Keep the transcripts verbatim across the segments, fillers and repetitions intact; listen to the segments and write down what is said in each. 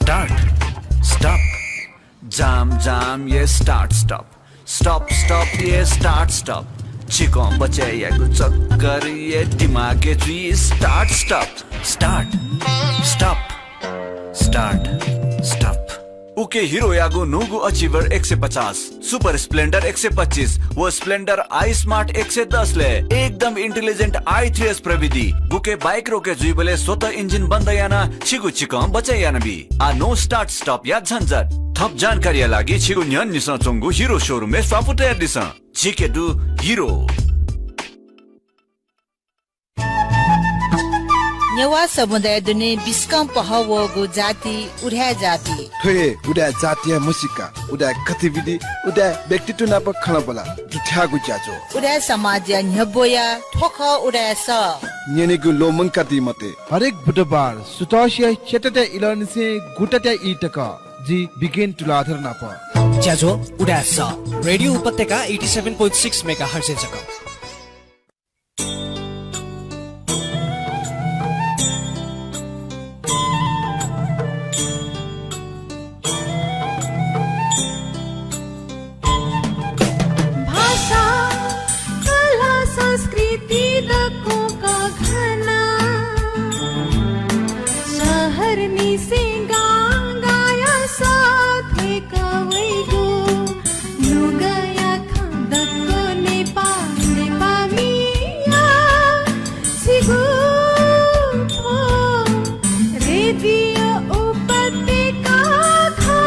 Start, stop, जाम जाम ये start stop, stop stop ये start stop। छिकं बचय् यायेगु चक्कर ये दिमागय् जुइ start stop। Start, stop, start, stop। उके हिरोयागु न्हूगु Achiever एक सय पचास, Super Splendor एक सय पच्चिस व Splendor iSmart एक सय दस ले एकदम intelligent i three s प्रविधि। गुके बाइक रोके जुइबलय् स्वतः engine बन्द यानाः छिगु छिकं बचय् यानाबी। आः no start stop या झन्झट। थप जानकारीया लागि छिगु न्ह्यःनिसें च्वंगु हिरो showroom-य् स्वापू तयादिसँ। झीके दु हिरो। नेवाः समुदाय दुने बिस्कं पहः वःगु जाति उदाय् जाति। थ्व हे उदाय् जातिया म्हसीका, उदाय् गतिविधि, उदाय् व्यक्तित्व नाप खँल्हाबल्हा दुथ्याःगु ज्याझ्वः। उदाय् समाजया न्ह्यब्वया थ्व खः उदाय् सः। न्यनेगु ल्वःमंकादी मते। हरेक बुधबार सुथसिया च्यातातय् इलंनिसें गुतातय् ई तक जि बिगेन तुलाधर नाप। ज्याझ्वः उदाय् सः, रेडियो उपत्यका eighty seven point six megahertz-य् जक। भाषा, कला, संस्कृति दक्वं कःघाना, शहरनिसें गां गाया सः थ्वय्क वइगु नुगःया खँ दक्व नेपाः, नेपाःमिया छिगु थ्व रेडियो उपत्यका खः।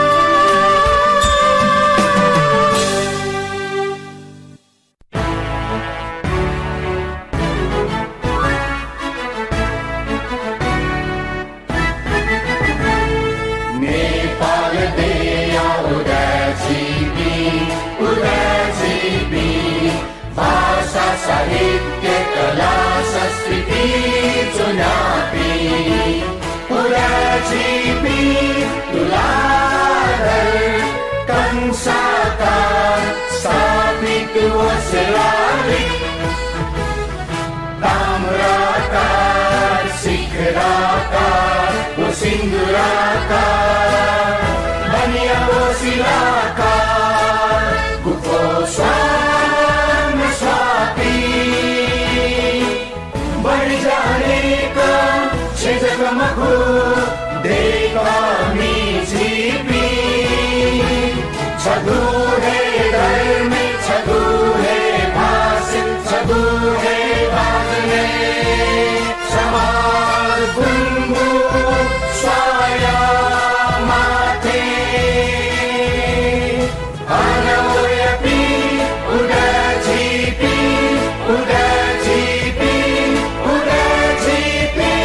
नेपाल देय्‌या उदाय् झीपिं, उदाय् झीपिं, भाषा, साहित्य, कला, संस्कृति ज्वनापिं, उदाय् झीपिं, तुलाधर, कंसाकार, स्थापित व शिलालिपि। ताम्राकार, शिखराकार व सिन्दुराकार, बनिया व शिलाकार, गुफो स्वां स्वापी। बढी जानेका छेँ जक मखु, दय्‌कामि झीपिं। छगू हे धर्मय्, छगू हे भाषाय्, छगू हे बाजनय् समाज गुंगू स्वाया माथें। अन वयापिं उदाय् झीपिं, उदाय् झीपिं, उदाय् झीपिं।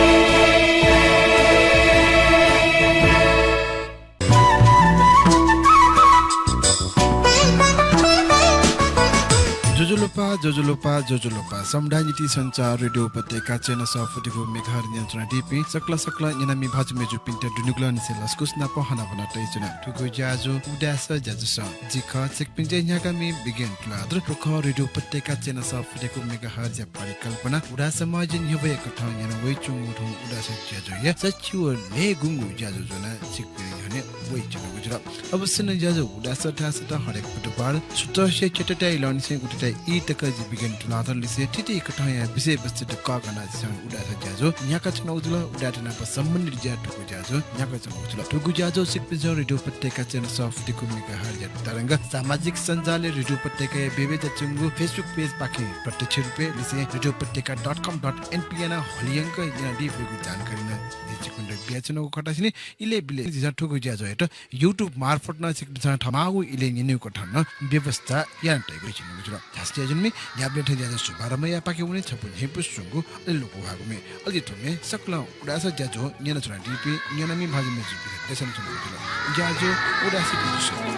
ज्वजलपा, ज्वजलपा, ज्वजलपा। समुदाय निंतिं सञ्चार रेडियो उपत्यका चय्न्हय् सफू फुति खु मेगाहर्ज न्यनाच्वनादीपिं सकल सकल न्यनामि भाजु मय्जुपिन्त दुनुगलंनिसें लसकुस नाप हनाबना तयाच्वना। थुगु ज्याझ्वः उदाय् सः ज्याझ्वलय् जि खः छिकपिन्त न्ह्याकामि बिगेन तुलाधर। थ्व खः रेडियो उपत्यका चय्न्हय् सफू फुति खु मेगाहर्जया परिकल्पना। उदाय् समाजया न्ह्यब्वया कथं याना वयाच्वंगु थौं उदाय् सः ज्याझ्वःया सछि व न्हय्गुंगु ज्याझ्वः ज्वनाः छिकपिनि न्ह्यःने वयाच्वनागु जुल। अवश्य नं ज्याझ्वः उदाय् सः धाःसा त हरेक बुधबार सुथसिया च्यातातय् इलंनिसें गुतातय् ई तक जि बिगेन तुलाधरं लिसे थीथी कथंया विषयवस्तुत कःघानाः झीसं उदाय् सः ज्याझ्वः न्ह्याकाच्वनागु जुल। उदाय्‌त नाप सम्बन्धित ज्याय् थुगु ज्याझ्वः न्ह्याकाच्वनागु जुल। थुगु ज्याझ्वः छिकपिन्सं रेडियो उपत्यका चय्न्हय् सफू फुति खु मेगाहर्जया तरंग, सामाजिक सञ्जालय् रेडियो उपत्यकाया ब्यब्वया च्वंगु Facebook page पाखें प्रत्यक्ष रूपय् लिसें रेडियो उपत्यका dot com dot N P यानाः हलिंयंक यानादी फइगु जानकारी नं झी छिकपिन्त बियाच्वनागु खःसा नं इलय् बिलय् झीसं थुगु ज्याझ्वःयात YouTube मार्फत नं छिकपिन्सं थःमाःगु इलय् न्यनेगु कथं नं व्यवस्था यानातयागु जुल। धास्ति ज्याझ्वलय् न्ह्याबलें थ्व ज्याझ्वः शुभारम्भ यायेपाखे वने छपु न्ह्यइपुसे च्वंगु अले लुकुहाःगु म्ये। अले थ्व म्ये सकलें उदाय् सः ज्याझ्वः न्यनाच्वनादीपिं न्यनामि भाजु मय्जुपिन्त देछानाच्वनागु जुल। ज्याझ्वः उदाय् सः ज्याझ्वलय्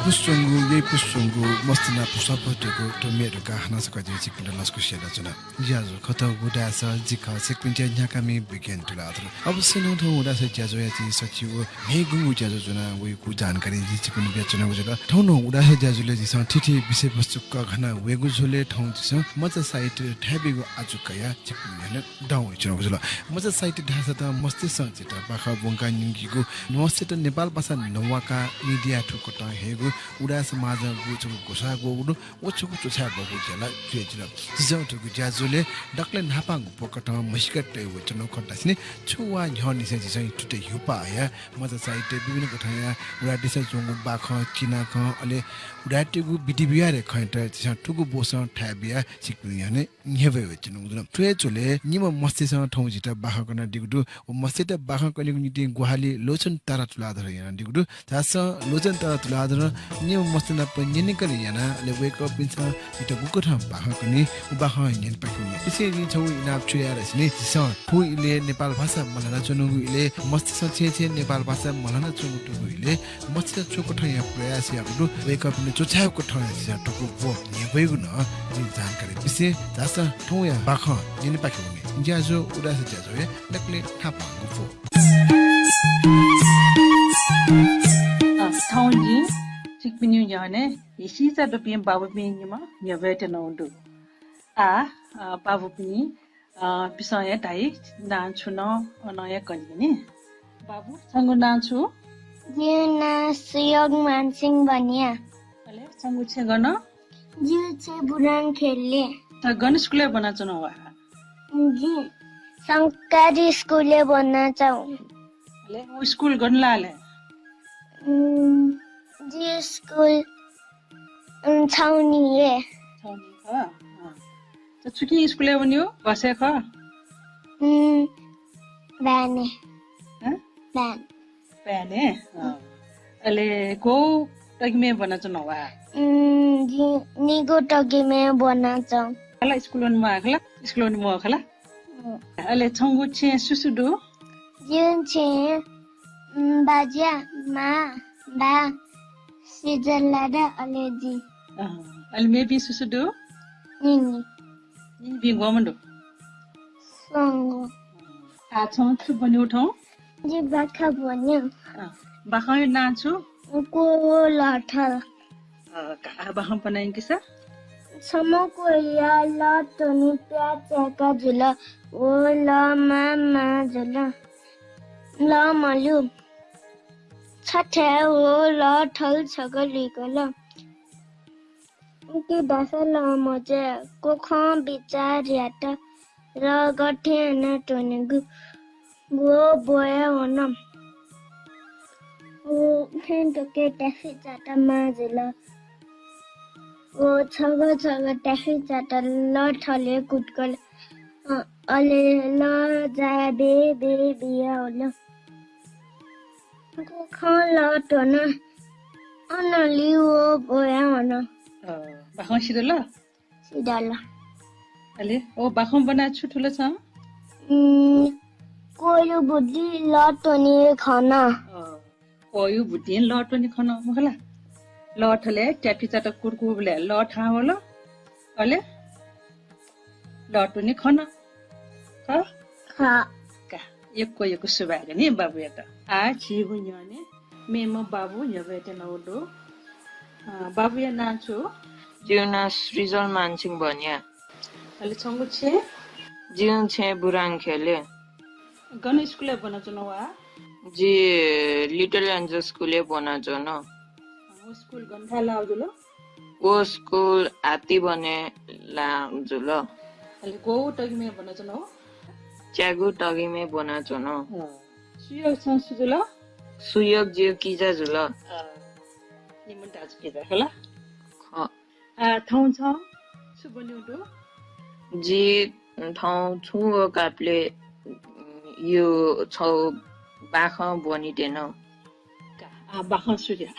पुस्वंगु, यइ पुस्वंगु, मस्तना पुसा भतुगु, टोमिया धुका हाना सका जि छिकपिन्त लसकुस यानाच्वना। ज्याझ्वः खत उदाय् सः, जि खः छिकपिन्त न्ह्याकामि विज्ञान तुलाधर। अवश्य नं थौं उदाय् सः ज्याझ्वःया जि सछि व म्हेगुंगु ज्याझ्वः ज्वना वइगु जानकारी जि छिकपिन्त बियाच्वनागु जुल। थौं नं उदाय् सः ज्याझ्वलय् झीसं थीथी विषयवस्तु कःघाना वयेगु झ्वलय् थौं झीसं मचा साहित्य धायेबीगु आजु कयाः छिकपिन्त न्ह्यःने दं वयाच्वनागु जुल। मचा साहित्य धाःसा त मस्तय्सं झीत बाखं ब्वंकाः न्यंकीगु, मस्तय्त नेपाल भाषा नवाकाः मिडिया थुकथं हयेगु, उदाय् समाजं गुगु छगू ग्वसाः ग्वःगु दु, व छगू च्वछाये बहःगु ज्या ला जुयादिल। झीसं थुगु ज्याझ्वलय् दकलय् न्हापांगु पकथं म्हसीका तये वयाच्वनागु खःसा नं छु वा न्ह्यःनिसें झीसं थुकी ह्यूपाः हयाः मचा साहित्य विभिन्न कथंया उदाय् देशय् च्वंगु बाखं, चिनाखँ, अले उदाय्‌तय्गु विधि व्यवहारया खँयात झीसं थुगु ब्वसं थाय् बियाः छिकपिनि न्ह्यःने न्ह्यब्वये वयाच्वनागु जुल। थ्व हे झ्वलय् निम्ह मस्तय्सं थौं झीत बाखं कनादीगु दु। व मस्तय्त बाखं कनेगु निंतिं ग्वाहालि लोचन तारा तुलाधरं यानादीगु दु। धाःसा लोचन तारा तुलाधरं निम्ह मस्त नाप न्यनेकने यानाः अले वय्कःपिन्सं झीत गुकथं बाखं कनी, व बाखं न्यनेपाखे वने। इसे जिं छगू इनाप छु याये धाःसा नि, झीसं थ्व इलय् नेपाल भाषा मल्हानाच्वनागु इलय् मस्तय्सं छेँय् छेँय् नेपाल भाषा मल्हानाच्वंगु दु। इलय् मस्तय्सं छु कथंया प्रयास याःगु दु, वय्कःपिन्सं छु छाय् कथंया झीसं थुगु ब्व न्ह्यब्वयेगु नं जिं जानकारी बिसें। धाःसा थौंया बाखं न्यनेपाखे वने। ज्याझ्वः उदाय् सः ज्याझ्वःया दकलय् न्हापांगु ब्व। अ, थौं जिं छिकपिनि न्ह्यःने हिसिचा दुपिं बाबुपिं निम्ह न्ह्यब्वये त्यनागु दु। आ, अ, बाबुपिं, अ, पिसं हे धाइ, नां छु नं, अ, नं हे कने नि। बाबु, छंगु नां छु? जिगु नां सुयोग मानसिंह बनिया। अले, छंगु छेँ गन? जिगु छेँ बुराङ खेले। छ गन स्कुलय् ब्वनाच्वना वा? जि सरकारी स्कुलय् ब्वनाच्वना। अले, व स्कुल गन ला अले? उम्, जि स्कुल, उम्, छाउनी हे। छाउनी खः? अँ। त छुकिं स्कुलय् वनी हो? बसय् खः? उम्, भ्यानय्। हँ? भ्यान। भ्यानय्? अँ। अले गौ तगिमय् ब्वनाच्वना वा? उम्, जि निगू तगिमय् ब्वनाच्वना। खला स्कुल वने म्वाः खला? स्कुल वने म्वाः खला? अले छंगु छेँय् सु सु दु? जिगु छेँय्, उम्, बाज्या, मां, बा, सिजल दादा, अले जि। अँ, अले मेपिं सु सु दु? निनि। निनिपिं ग्वम्ह दु? स्वंगू। आ, छं छु ब्वनीगु थौं? जि बाखं ब्वनीगु। अँ, बाखंया नां छु? क्वः व लःथल। अ, का, आ, बाखं ब्वना यंकि सा। छम्ह क्वःया लः त्वने प्याः चाय्‌का जुल। व लः मां मां जुल। लः मल्यू। छथाय् व लःथल छकः लुइकल। उकी धाःसा लः मज्वये। क्वखं बिचाः यात। लः गथे यानाः त्वनेगु व ब्वया वन। व थें तके ट्याफिचात मां जुल। व छगः छगः ट्याफिचात लःथलय् कुतुकल। अ, अले लः जाय् बे बे बिया वल। क्वखं लः त्वन। अनंलि व ब्वया वन। अ, बाखं सिधल? सिधल। अले, ओ, बाखं ब्वनाः छु थुल छं? उम्, क्वःया बुतिं लः त्वने खन। अ, क्वःया बुतिं लः त्वने खन, मखु ला? लःथलय् ट्याफिचात कुतुकूबलय् लः थाहां वल। अले, लः त्वने खन। खः? खः। का, यक्व यक्व सुभाय् नि बाबुयात। आः झीगु न्ह्यःने मेम्ह बाबु न्ह्यब्वये त्यनागु दु। अ, बाबुया नां छु? जिगु नां सृजल मानसिंह बनिया। अले छंगु छेँ? जिगु छेँ बुराङ खेले। गन स्कुलय् ब्वनाच्वन वा? जि लिटल एन्जल स्कुलय् ब्वनाच्वन। अ, स्कुल गन थाय् लाःगु जुल? व स्कुल हातिबनय् लाःगु जुल। अले ग्वःगु तगिमय् ब्वनाच्वन हो? च्यागू तगिमय् ब्वनाच्वन। अँ। सुयोग छं सु जुल? सुयोग जिगु किजा जुल। अँ। निम्ह दाजु किजा खला? खः। आ, थौं छं छु ब्वनीगु दु? जि थौं छुं व कापले, उम्, यु छौ बाखं ब्वनीत्यन। का, आ, बाखं सुरु या।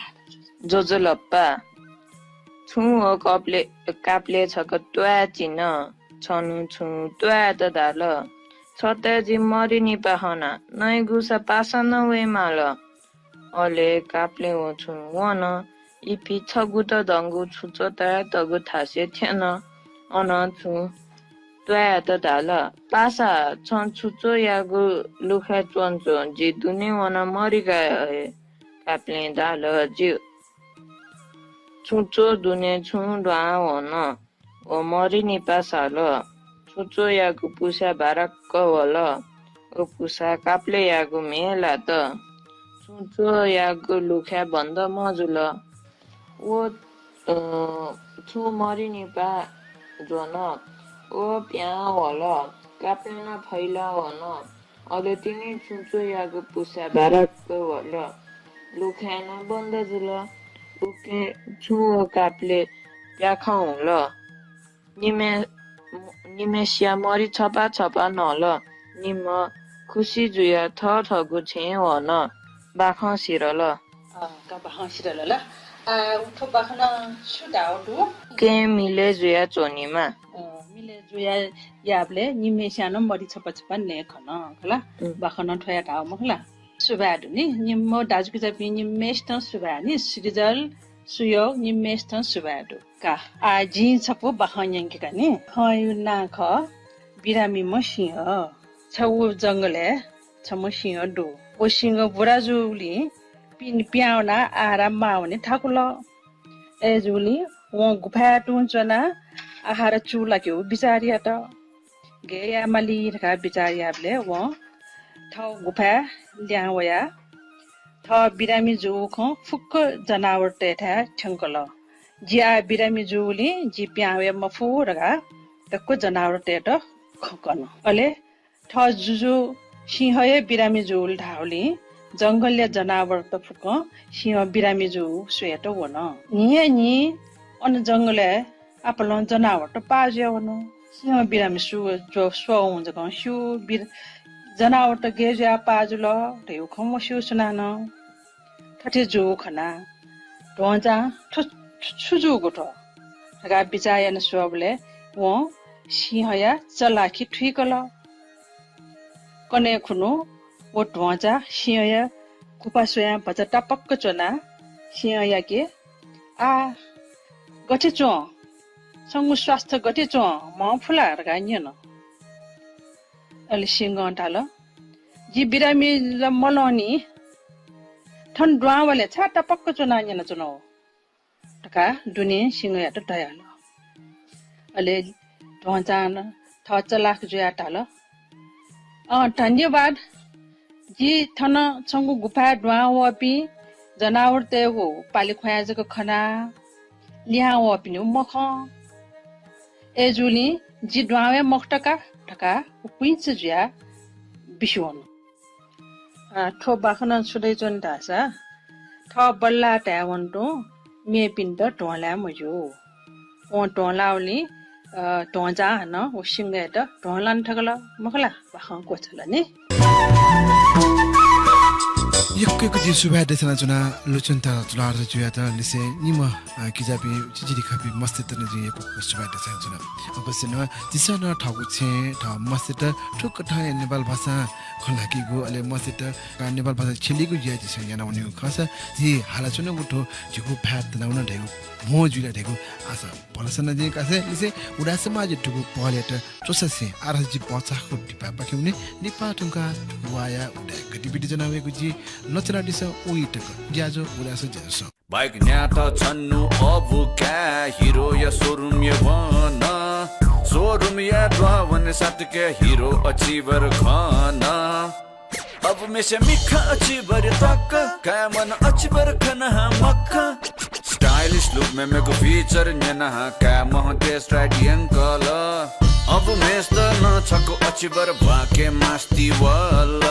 ज्वजलपा। छुं व कपले, कापले छकः त्वाःचिन, छन्हु छुं त्वायेत धाल। छता जि मरिनिपा हना, नइगुसा पासा नं वयेमाल। अले कापले व छुं वन, इपिं छगूत धंगु छुचो तयातःगु थासय् थ्यन। अनं छुं त्वाःयात धाल, पासा, छं छुचोयागु लुखाय् च्वंच्वं जि दुने वनाः मरि गाये हये। काप्लें धाल, ज्यू। छुचो दुने छुं दुहां वन। व मरि निपा साल। छुचोयागु पुसा बाराक्क वल। व पुसा काप्लेयागु म्हे लात। छुचोयागु लुखाय् बन्द मजुल। व, अ, छुं मरि निपा ज्वन। व पिहां वल। काप्लें नं फैला वन। अले तिनि छुचोयागु पुसा बाराक्क वल। लुखाय् नं बन्द जुल। उकिं छुं व काप्ले प्याखं हुल। निम्ह, निम्हसिया मरि छपा छपा नल। निम्ह खुसी जुयाः थःथःगु छेँय् वन। बाखं सिधल। अ, का बाखं सिधल ला? आ, थ्व बाखनं छु धाःगु दु? उकिं मिलय् जुया च्वनेमा। अ, मिलय् जुया याःबलय् निम्हसियां नं मरि छपा छपा नये खन, खला? उम्। बाखनं थ्व यात धाःगु मखु ला? सुभाय् दु नि, निम्ह दाजुकिजापिं निम्हसितं सुभाय् नि, सृजल, सुयोग निम्हसितं सुभाय् दु। का, आः जिं छपु बाखं न्यंके का नि। खँया नां खः बिरामीम्ह सिंह। छगू जंगलय् छम्ह सिंह दु। व सिंह बुरा जूगुलिं पिने पिहां वनाः आहार माः वने थाकुल। अय्‌जूगुलिं वं गुफाय् तुं च्वनाः आहार चूलाकेगु बिचाः यात। गय् याये माली धकाः बिचाः याःबलय् वं थःगु गुफाय् लिहां वयाः थः बिरामी जूगु खँ फुक्क जनावरतय्‌थाय् थ्यंकल। जि आः बिरामी जूगुलिं जि पिहां वये मफु धकाः दक्व जनावरतय्‌त खँ कन। अले थः जुजु सिंह हे बिरामी जूगुलिं धाःगुलिं जंगलया जनावरत फुक्कं सिंह बिरामी जूगु स्वयेत वन। न्हिं हे न्हिं अन जंगलय् आपालं जनावरत पाः जुया वन। सिंह बिरामी सु-, स्व-, स्वःगु जकं स्यू। बिर-, जनावरत गय् जुयाः पाः जुल धयागु खँ मस्यू सुनानं। थथे जूगु खनाः ध्वंजां थ्व छु, छु जूगु थ्व धकाः बिचाः याना स्वःबलय् वं सिंहया चलाखी थुइकल। कन्हय् खुन्हु व ध्वंजां सिंहया गुफा स्वयां भचा तापाक्क च्वनाः सिंहयाके, "आः गथे च्वं? छंगु स्वास्थ्य गथे च्वं, म्ह फु ला?" धकाः न्यन। अले सिंहं धाल, "जि बिरामी ला मलं नि, थन दुहां वःबलय् छाय् तापाक्क च्वनाः न्यनाच्वनागु?" धकाः दुने सिंहयात धयाहल। अले ध्वंजां थः चलाख जुयाः धाल, "अँ, धन्यवाद। जि थन छंगु गुफाय् दुहां वःपिं जनावरतय्‌गु पाले ख्वया जक खनाः लिहां वःपिनिगु मखं। अय्‌जूगुलिं जि दुहां वये मखुत का" धकाः व कुइँच जुयाः बिस्युं वन। अ, थ्व बाखनं छु दइच्वन धाःसा, थः बल्लाः धायेवं तुं मेपिन्त ध्वंलाये मज्यू। वं ध्वंलाःगुलिं, अ, ध्वंजां हानं व सिंहयात ध्वंलाना थकल, मखु ला? बाखं क्वचाल नि। यक्व यक्व जिं सुभाय् देछानाच्वना लोचन तारा तुलाधरजुयात लिसें निम्ह, अ, किजापिं चिचिधिकाःपिं मस्तय्‌त नं जिं यक्व यक्व सुभाय् देछानाच्वना। अवश्य नं झीसं नं थःगु छेँय् थः मस्तय्‌त थुकथंया नेपाल भाषां खँ ल्हाकेगु, अले मस्तय्‌त, अ, नेपाल भाषां छ्यलीगु ज्या झीसं याना वनेगु खःसा झी हालाच्वनागु थ्व झीगु भाय् तनावन धयागु म्हो जुइ ला धयागु आशा भलसा नं जिं कासें लिसें उदाय् समाजया थुगु पहलयात च्वसासें आः धाःसा जि भचाखु दिपापाखे वने। दिपा धुंकाः थुगु वाःया उदाय् गतिविधि ज्वना वयेगु जिं लचना दिसँ उइ तक। ज्याझ्वः उदाय् सः ज्याझ्वः सः। बाइक न्यात छन्हु अबु काय् हिरोया सोरुमय् वन। सोरुमया द्वाः वने सातुके हिरो अचिभर खन। अबु मेस्या मिखा अचिभर तक, काय् मन अचिभर खनाः मखा। Stylish look मेमेगु feature न्यनाः काय् मह test ride यंकल। अबु मेस्त नं छकू अचिभर भ्वाके मास्ति वल।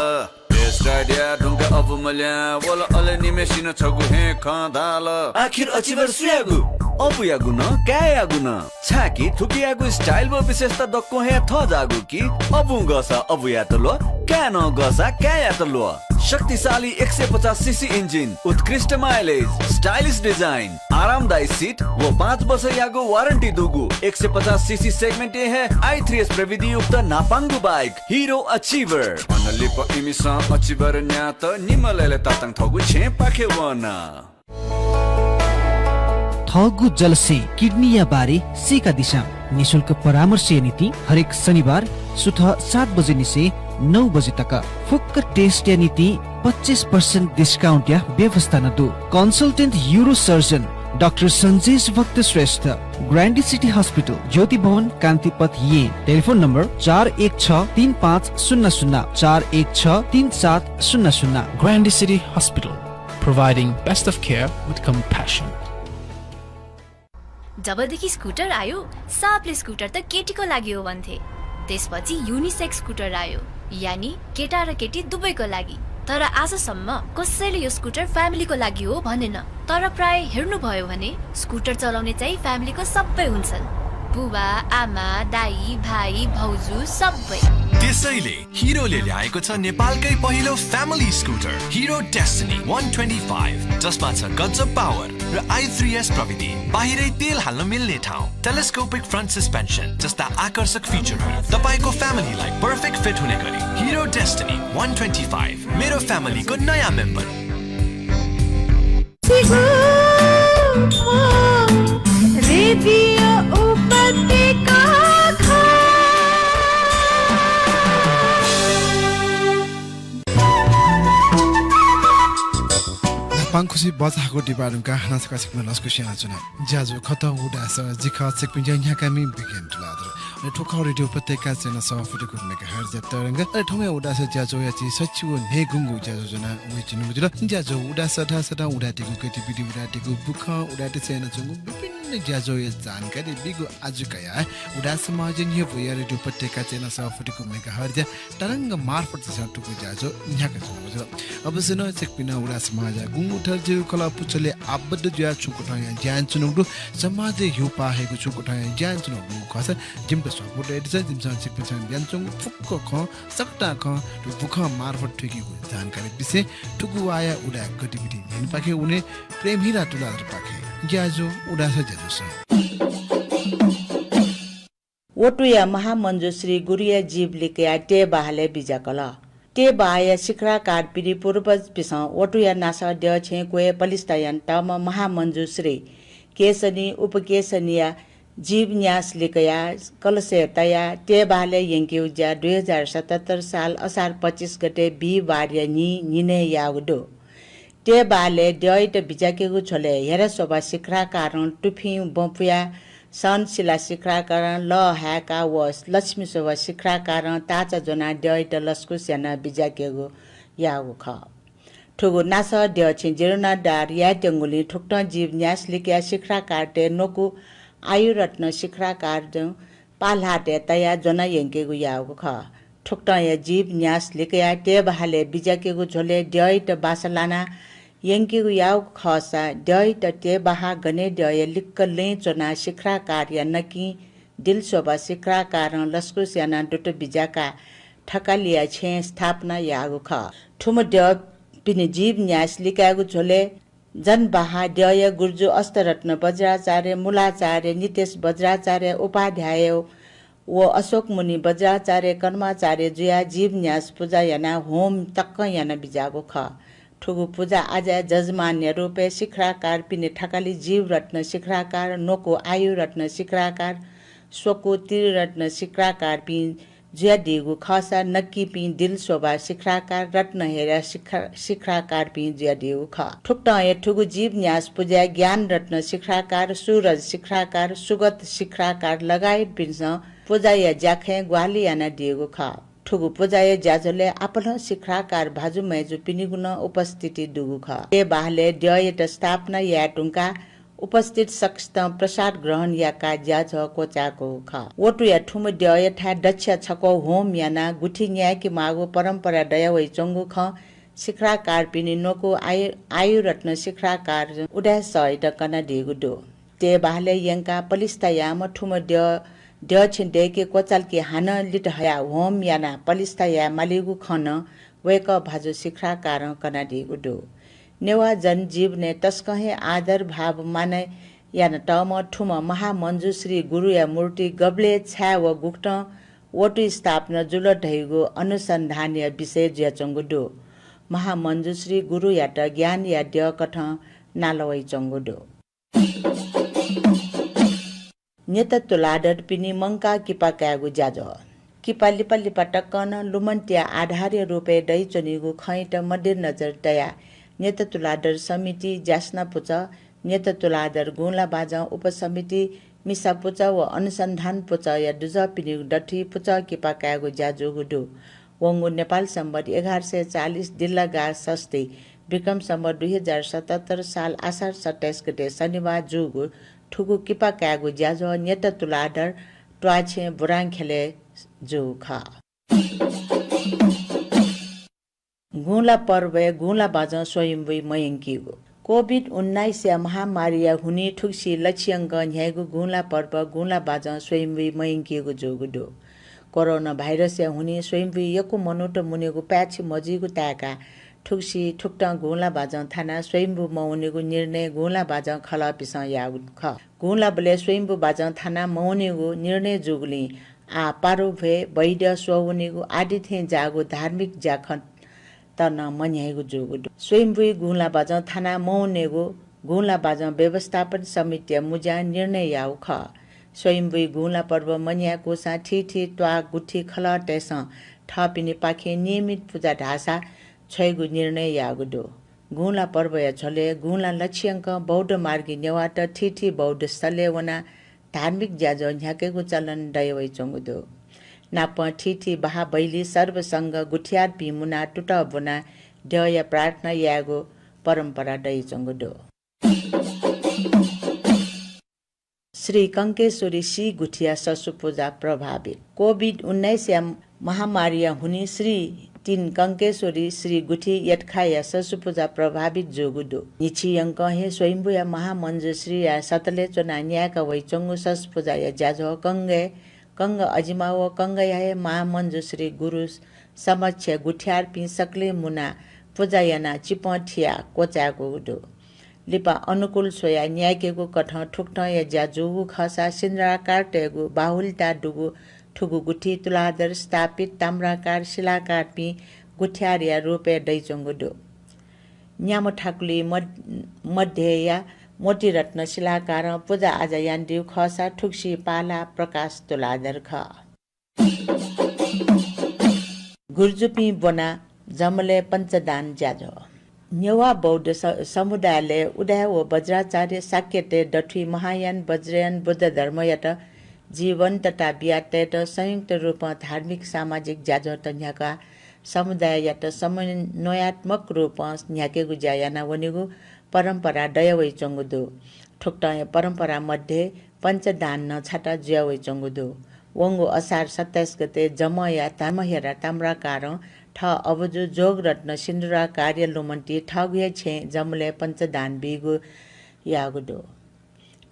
Test ride याये धुंकाः अबु मल्याः वल, अले निम्हय्‌सिनं छगू हे खँ धाल। आखिर अचिभर सुयागु? अबुयागु नं, काय्‌यागु नं। छाय्‌कि थुकियागु style व विशेषता दक्वं हे थज्याःगु कि अबुं गःसा अबुयात ल्वः, काय्‌नं गःसा काय्‌यात ल्वः। शक्तिशाली एक सय पचास CC engine, उत्कृष्ट mileage, stylish design, आरामदायी seat व पाँच वर्षयागु warranty दुगु एक सय पचास CC segment य् हे i three s प्रविधियुक्त न्हापांगु bike हिरो अचिभर। अन लिपा इमिसं अचिभर न्यात निम्ह लय्‌लय् तातां थःगु छेँपाखे वन। थःगु जलस्यें किडनीया बारे सीकादिसँ। निशुल्क परामर्शया निंतिं हरेक शनिबार सुथ सात बजे निसें नौ बजे तक फुक्क टेस्टया निंतिं पच्चिस प्रतिशत डिस्काउन्टया व्यवस्था नं दु। कन्सल्टेन्ट युरोसर्जन डाक्टर सन्जेश भक्त श्रेष्ठ, ग्रान्डी सिटी हस्पिटल, ज्योति भवन, कान्तिपथ, येँ। टेलिफोन नम्बर चार एक छ तीन पाँच शून्य शून्य, चार एक छ तीन सात शून्य शून्य। Grande City Hospital, providing best of care with compassion. जबदेखि स्कुटर आयो, सबले स्कुटर त केटीको लागि हो भन्थे। त्यसपछि युनिसेक्स स्कुटर आयो, यानि केटा र केटी दुवैको लागि। तर आजसम्म कसैले यो स्कुटर फ्यामिलीको लागि हो भनेन। तर प्राय हेर्नुभयो भने स्कुटर चलाउने चाहिँ फ्यामिलीको सबै हुन्छन्। बुबा, आमा, दाइ, भाइ, भाउजू सबै। त्यसैले हिरोले ल्याएको छ नेपालकै पहिलो फ्यामिली स्कुटर हिरो डेस्टिनी वान ट्वेन्टी फाइभ, जसमा छ गजब पावर र आई थ्री एस प्रविधि। बाहिरै तेल हाल्न मिल्ने ठाउँ, टेलिस्कोपिक फ्रन्ट सस्पेन्सन जस्ता आकर्षक फिचरहरू, तपाईंको फ्यामिलीलाई पर्फेक्ट फिट हुने गरी हिरो डेस्टिनी वान ट्वेन्टी फाइभ, मेरो फ्यामिलीको नयाँ मेम्बर। रेडियो उपत्यका। पांखुसी बचाःगु दिपाः धुंकाः हानं छकः छिकपिन्त लसकुस यानाच्वना। ज्याझ्वः खः उदास, जि खः छिकपिनि ज्या न्ह्याकामि बिकेन तुलाधर। अले थ्व खः रेडियो उपत्यका चय्न्हय् सफुतिकूगु मेगाहर्जया तरंग। अले थौंया उदास ज्याझ्वःया झी सच्छि व न्हय्गुंगु ज्याझ्वः ज्वना वयाच्वनागु जुल। ज्याझ्वः उदास धाःसा नं उदाय्‌तय्गु गतिविधि, उदाय्‌तय्गु बुखँ, उदाय्‌तय्सं यानाच्वंगु विभिन्न ज्याझ्वःया जानकारी बीगु आजु कयाः उदाय् समाजया न्ह्यब्वया रेडियो उपत्यका चय्न्हय् सफुतिकूगु मेगाहर्जया तरंग मार्फत झीसं थुगु ज्याझ्वः न्ह्याकाच्वनागु जुल। अवश्य नं छिकपिं नं उदाय् समाजया गुंगू थर ज्याझ्वःया पुचलय् आबद्ध जुयाः छुं कथंया ज्या यानाच्वनागु दु, समाजय् ह्यूपाः हयेगु छुं कथंया ज्या यानाच्वनागु दु खःसा जिमित स्वापू तयादिसँ। जिमिसं छिकपिन्सं ब्यानाच्वंगु फुक्क खँ, सकतां खँ थ्व बुखँ मार्फत थुइकेगु जानकारी बिसें थुगु वाःया उदाय् गतिविधि न्ह्यःनेपाखे वने प्रेमहिरा तुलाधरपाखें ज्याझ्वः उदास ज्याझ्वलय्। वटुया महामञ्जुश्री गुरुया जीव लिकयाः तयेबहालय् बिज्याकल। तयेबहाःया शिखराकारपिनि पूर्वजपिन्सं वटुया नासः द्यःछेँ क्वय् पलिस्था यानातःम्ह महामञ्जुश्री केशनी, उपकेशनीया जीव न्यास लिकयाः कलशय् तयाः तयेबहालय् यंकेगु ज्या दुई हजार सतहत्तर साल असार पच्चिस गते बिहिबारया न्हि न्हिनय् याःगु दु। तयेबहालय् द्यःयात बिज्याकेगु झ्वलय् हेरा शोभा शिखराकारं तुफिं बँ पुयाः सहनशिला शिखराकारं लः हाय्काः व लक्ष्मी शोभा शिखराकारं ताःचा ज्वनाः द्यःयात लसकुस यानाः बिज्याकेगु याःगु खः। थुगु नासः द्यःछेँ जीर्णोद्धार यायेत्यंगुलिं थुकथं जीव न्यास लिकयाः शिखराकारतय् न्वकू आयुरत्न शिखराकारं पाल्हातय् तयाः ज्वना यंकेगु याःगु खः। थुकथंया जीव न्यास लिकयाः तयेबहालय् बिज्याकेगु झ्वलय् द्यःयात बासा लाना यंकेगु याःगु खःसा द्यःयात तयेबहाः गने द्यःया लिक्क लँय् च्वनाः शिखराकारया नकिं दिलशोभा शिखराकारं लसकुस यानाः दुत बिज्याकाः थकालिया छेँय् स्थापना याःगु खः। थुम्ह द्यःपिनि जीव न्यास लिकायेगु झ्वलय् जनबहाः द्यःया गुर्जु अष्टरत्न बज्राचार्य, मूलाचार्य नितेश बज्राचार्य, उपाध्याय व अशोकमुनि बज्राचार्य, कर्माचार्य जुयाः जीव न्यास पुजा यानाः होम तकं याना बिज्याःगु खः। थुगु पुजा आजाया जजमानया रूपय् शिखराकारपिनि थकालि जीवरत्न शिखराकार, न्वकू आयुरत्न शिखराकार, स्वकू त्रिरत्न शिखराकारपिं जुयादीगु खःसा नकिंपिं दिलशोभा शिखराकार, रत्नहेरा शिखर-, शिखराकारपिं जुयादीगु खः। थुकथं हे थुगु जीव न्यास पुजाय् ज्ञानरत्न शिखराकार, सूरज शिखराकार, सुगत शिखराकार लगायतपिन्सं पुजाया ज्याखँय् ग्वाहालि यानादीगु खः। थुगु पुजाया ज्याझ्वलय् आपालं शिखराकार भाजु मय्जुपिनिगु नं उपस्थिति दुगु खः। तयेबहालय् द्यःयात स्थापना याये धुंकाः उपस्थित सकसितं प्रसाद ग्रहण याकाः ज्याझ्वः क्वचाय्कूगु खः। वटुया थुम्ह द्यःयाथाय् दच्छा छक्वः होम यानाः गुथि न्यायेके माःगु परम्परा दयावइच्वंगु खँ शिखराकारपिनि न्वकू आयु, आयुरत्न शिखराकार उदाय् सःयात कनादीगु दु। तयेबहालय् यंकाः पलिस्था याःम्ह थुम्ह द्यः, द्यःछेँ दय्के क्वचालकि हानं लित हयाः होम यानाः पलिस्था याये मालीगु खँ नं वय्कः भाजु शिखराकारं कनादीगु दु। नेवाः जनजीवनय् तसकं हे आदर भाव मानय् यानातःम्ह थुम्ह महामञ्जुश्री गुरुया मूर्ति गबलय् छाय् व गुकथं वटुइ स्थापना जुल धइगु अनुसन्धानया विषय जुयाच्वंगु दु। महामञ्जुश्री गुरुयात ज्ञानया द्यःकथं नालावइच्वंगु दु। न्यत तुलाधरपिनि मंकाः किपा कायेगु ज्याझ्वः। किपा लिपा लिपा तकं नं लुमन्तिया आधारया रूपय् दइच्वनीगु खँयात मध्यनजर तयाः न्यत तुलाधर समिति, ज्यासना पुचः, न्यत तुलाधर गुँला बाजं उपसमिति, मिसा पुचः व अनुसन्धान पुचःया दुजःपिनिगु दथुइ पुचः किपा कायेगु ज्या जूगु दु। वंगु नेपाल सम्बत एघार सय चालिस दिल्लागा षष्ठी, विक्रम सम्बत दुई हजार सतहत्तर साल आषाढ सत्ताइस गते शनिबार जूगु थुगु किपा कायेगु ज्याझ्वः न्यत तुलाधर त्वाःछेँ बुरांख्यलय् जूगु खः। गुँला पर्वय् गुँला बाजं स्वयम्भुइ मयंकीगु। कोभिड उन्नाइसया महामारीया हुनिं थुगुसी लछियंकं न्ह्याइगु गुँला पर्व गुँला बाजं स्वयम्भुइ मयंकीगु जूगु दु। कोरोना भाइरसया हुनिं स्वयम्भुइ यक्व मनूत मुनेगु पाय्छि मजुइगु ताय्काः थुगुसी थुकथं गुँला बाजं थानाः स्वयम्भु मवनेगु निर्णय गुँला बाजं खलःपिसं याःगु खः। गुँलाबलय् स्वयम्भु बाजं थानाः मवनेगु निर्णय जूगुलिं आः पारुभ्वय्, वैद्य स्वः वनेगु आदि थें ज्याःगु धार्मिक ज्याखँत नं मन्ह्याइगु जूगु दु। स्वयम्भुइ गुँला बाजं थानाः मवनेगु गुँला बाजं व्यवस्थापन समितिया मुज्यां निर्णय याःगु खः। स्वयम्भुइ गुँला पर्व मन्ह्याकूसां थीथी त्वाः गुथि खलःतय्सं थःपिनिपाखें नियमित पुजा धाःसा छ्वयेगु निर्णय याःगु दु। गुँला पर्वया झ्वलय् गुँला लछियंकं बौद्ध मार्गी नेवाःत थीथी बौद्ध स्थलय् वनाः धार्मिक ज्याझ्वः न्ह्याकेगु चलन दयावइच्वंगु दु। नापं थीथी बहाः बैली सर्वसंघ गुथियारपिं मुनाः तुतः ब्वनाः द्यःया प्रार्थना यायेगु परम्परा दइच्वंगु दु। श्री कंकेश्वरी श्री गुथिया ससु पुजा प्रभावित। कोभिड उन्नाइसया महामारीया हुनिं श्री तीन कंकेश्वरी श्री गुथि यतखाया ससु पुजा प्रभावित जूगु दु। न्हिच्छियंकं हे स्वयम्भुया महामञ्जुश्रीया सतलय् च्वनाः न्यायेका वइच्वंगु ससु पुजाया ज्याझ्वः कंगय्, कंग अजिमा व कंगया हे महामञ्जुश्री गुरु समक्ष गुथियारपिं सकलें मुनाः पुजा यानाः चिपं थियाः क्वचायेकूगु दु। लिपा अनुकूल स्वयाः न्यायेकेगु कथं थुकथंया ज्या जूगु खःसा सिन्दुराकारतय्गु बाहुल्यता दुगु थुगु गुथि तुलाधर स्थापित ताम्राकार शिलाकारपिं गुथियारया रूपय् दइच्वंगु दु। न्याम्ह थाकुलि मध्-, मध्यया मोतीरत्न शिलाकारं पुजा आजा यानादीगु खःसा थुगुसी पालाः प्रकाश तुलाधर खः। गुर्जुपिं ब्वनाः जमलय् पञ्चदान ज्याझ्वः। नेवाः बौद्ध स-, समुदायलय् उदाय् व वज्राचार्य शाक्यतय् दथुइ महायान वज्रयान बुद्ध धर्मयात जीवन्तता बियातयेत संयुक्त रूपं धार्मिक सामाजिक ज्याझ्वःत न्ह्याकाः समुदाययात समन्वयात्मक रूपं न्ह्याकेगु ज्या यानावनेगु परम्परा दयावइच्वंगु दु। थुकथंया परम्परा मध्ये पञ्चदान नं छाता जुयावइच्वंगु दु। वंगु असार सत्ताइस गते जमया धर्महेरा ताम्राकारं थः अबुजु जोगरत्न सिन्दुराकारया लुमन्ति थःगु हे छेँय् जमलय् पञ्चदान बीगु याःगु दु।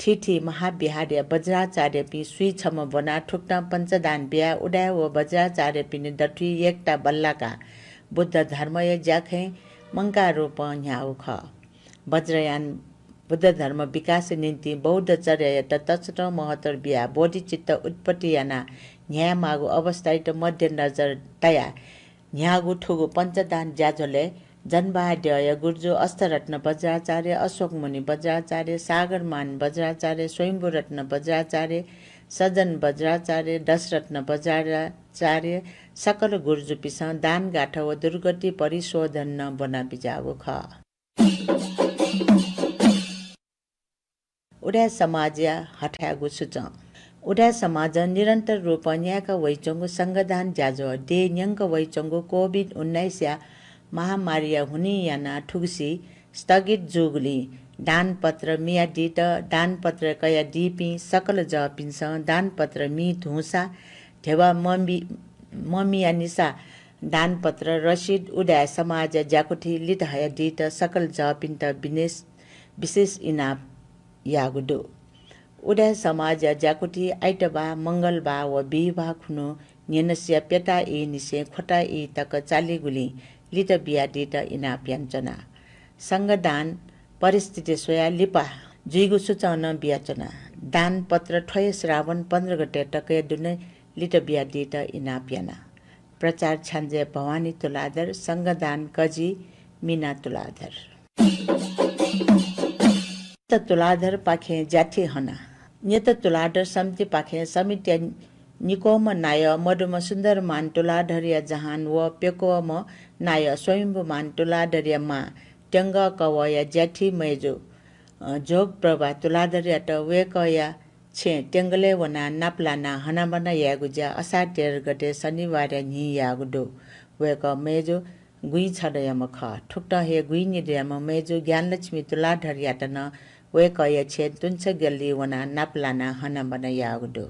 थीथी महाविहारया वज्राचार्यपिं स्वीछम्ह ब्वनाः थुकथं पञ्चदान बियाः उदाय् व वज्राचार्यपिनि दथुइ एकता बल्लाकाः बुद्ध धर्मया ज्याखँय् मंकाः रूपं न्ह्याःगु खः। वज्रयान बुद्ध धर्म विकासया निंतिं बौद्ध चर्यायात तसकं महत्त्व बियाः बोधिचित्त उत्पत्ति यानाः न्ह्यायेमाःगु अवस्थायात मध्यनजर तयाः न्ह्याःगु थुगु पञ्चदान ज्याझ्वलय् जनबहाद्यःया गुर्जु अष्टरत्न वज्राचार्य, अशोकमुनि वज्राचार्य, सागरमान वज्राचार्य, स्वयम्भूरत्न वज्राचार्य, सज्जन वज्राचार्य, दशरत्न वज्राचार्य सकल गुर्जुपिसं दानगाथा व दुर्गति परिशोधन नं ब्वना बिज्याःगु खः। उदाय् समाजया हथाय्गु सुचं। उदाय् समाजं निरन्तर रूपं न्यायेका वइच्वंगु संघदान ज्याझ्वः देय् न्यंक वइच्वंगु कोभिड उन्नाइसया महामारीया हुनिं यानाः थुगुसी स्थगित जूगुलिं दानपत्र मियादीत, दानपत्र कयादीपिं सकल जःपिन्सं दानपत्र मी धुंसा, ध्यबा ममि-, ममियानिसा दानपत्र, रसिद उदाय् समाजया ज्याकुथिइ लित हयादीत सकल जःपिन्त बिनेस-, विशेष इनाप याःगु दु। उदाय् समाजया ज्याकुथिइ आइतबाः, मंगलबाः व बिहिबाः खुन्हु न्हिनसिया प्यता ईनिसें ख्वता ई तक चालीगुलिं लित बियादीत इनाप यानाच्वना। संघदान परिस्थिति स्वयाः लिपा जुइगु सुचं नं बियाच्वना। दानपत्र थ्व हे श्रावण पन्ध्र गते तकया दुने लित बियादीत इनाप याना। प्रचार छ्याञ्जे भवानी तुलाधर, संघदान कजि मिना तुलाधर। त तुलाधरपाखें ज्याथि हना। न्यत तुलाधर समितिपाखें समितिया निक्वःम्ह नायः मदुम्ह सुन्दरमान तुलाधरया जहान व प्यक्वःम्ह नायः स्वयम्भूमान तुलाधरया मां त्यंगः कवःया ज्याथी मय्जु, अ, जोगप्रभा तुलाधरयात वय्कःया छेँ त्यंगलय् वनाः नापलानाः हनाबना यायेगु ज्या असार तेह्र गते शनिबारया न्हिं याःगु दु। वय्कः मय्जु गुँइ छदँयाम्ह खः। थुकथं हे गुँइ निदँयाम्ह मय्जु ज्ञानलक्ष्मी तुलाधरयात नं वय्कःया छेँ तुंछगल्ली वनाः नापलानाः हनाबना याःगु दु।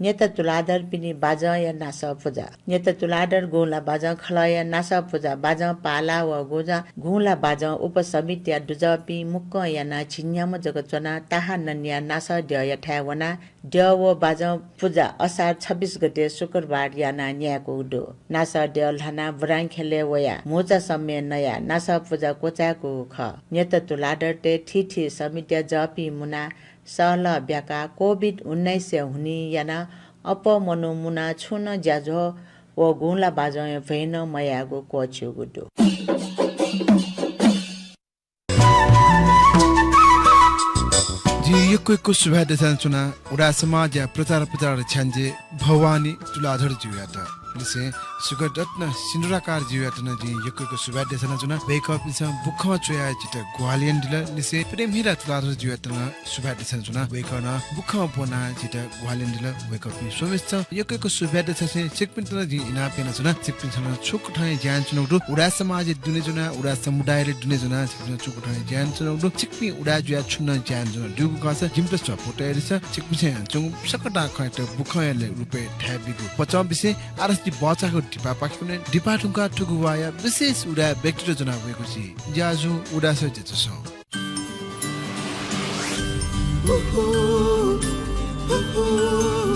न्यत तुलाधरपिनि बाजंया नासः पुजा। न्यत तुलाधर गुँला बाजं खलःया नासः पुजा बाजं पाला व गुँजा-, गुँला बाजं उपसमितिया दुजःपिं मुक्कं यानाः झिंन्याम्ह जक च्वनाः ताहाननया नासः द्यःयाथाय् वनाः द्यः व बाजं पुजा असार छब्बिस गते शुक्रबार यानाः न्यायेकूगु दु। नासः द्यः ल्हानाः बुरांखेलय् वयाः म्हुचा सम्मे नयाः नासः पुजा क्वचायेकूगु खः। न्यत तुलाधरतय् थीथी समितिया जःपिं मुनाः सहलह ब्याकाः कोभिड उन्नाइसया हुनिं यानाः अप्वः मनू मुनाः छुं नं ज्याझ्वः व गुँला बाजंया भ्वय् नं मयायेगु क्वःछिउगु दु। जिं यक्व यक्व सुभाय् देछानाच्वना उदाय् समाजया प्रचार प्रसार छ्याञ्जे भवानी तुलाधर ज्यूयात। लिसें सुगतरत्न सिन्दुराकार ज्यूयात नं जिं यक्व यक्व सुभाय् देछानाच्वना। वय्कःपिन्सं बुखँ च्वयाः जितः ग्वाहालि यानादिल। लिसें प्रेमहिरा तुलाधर ज्यूयात नं सुभाय् देछानाच्वना। वय्कलं बुखँ ब्वनाः जितः ग्वाहालि यानादिल। वय्कःपिं स्वम्हेसितं यक्व यक्व सुभाय् देछासें छिकपिन्त नं जिं इनाप यानाच्वना। छिकपिन्सं नं छुकथं हे ज्या यानाच्वनागु दु। उदाय् समाजय् दुने ज्वनाः, उदाय् समुदायय् दुने ज्वनाः छिकपिन्सं छुकथं हे ज्या यानाच्वनागु दु। छिकपिं उदाय् जुयाः छुं नं ज्या यानाच्वनागु दु। दुगु खःसा जिमित support यानादिसँ। छिकपिन्सं यानाच्वंगु सकतां खँयात बुखँया रुपय् थाय् बीगु पचंबिसें आः धाःसा जि बचाःगु दिपापाखे वने। दिपा धुंकाः थुगु वाःया विशेष उदाय् व्यक्तित्व ज्वना वयेगु जि ज्याझ्वः उदाय् सः ज्याझ्वलय्।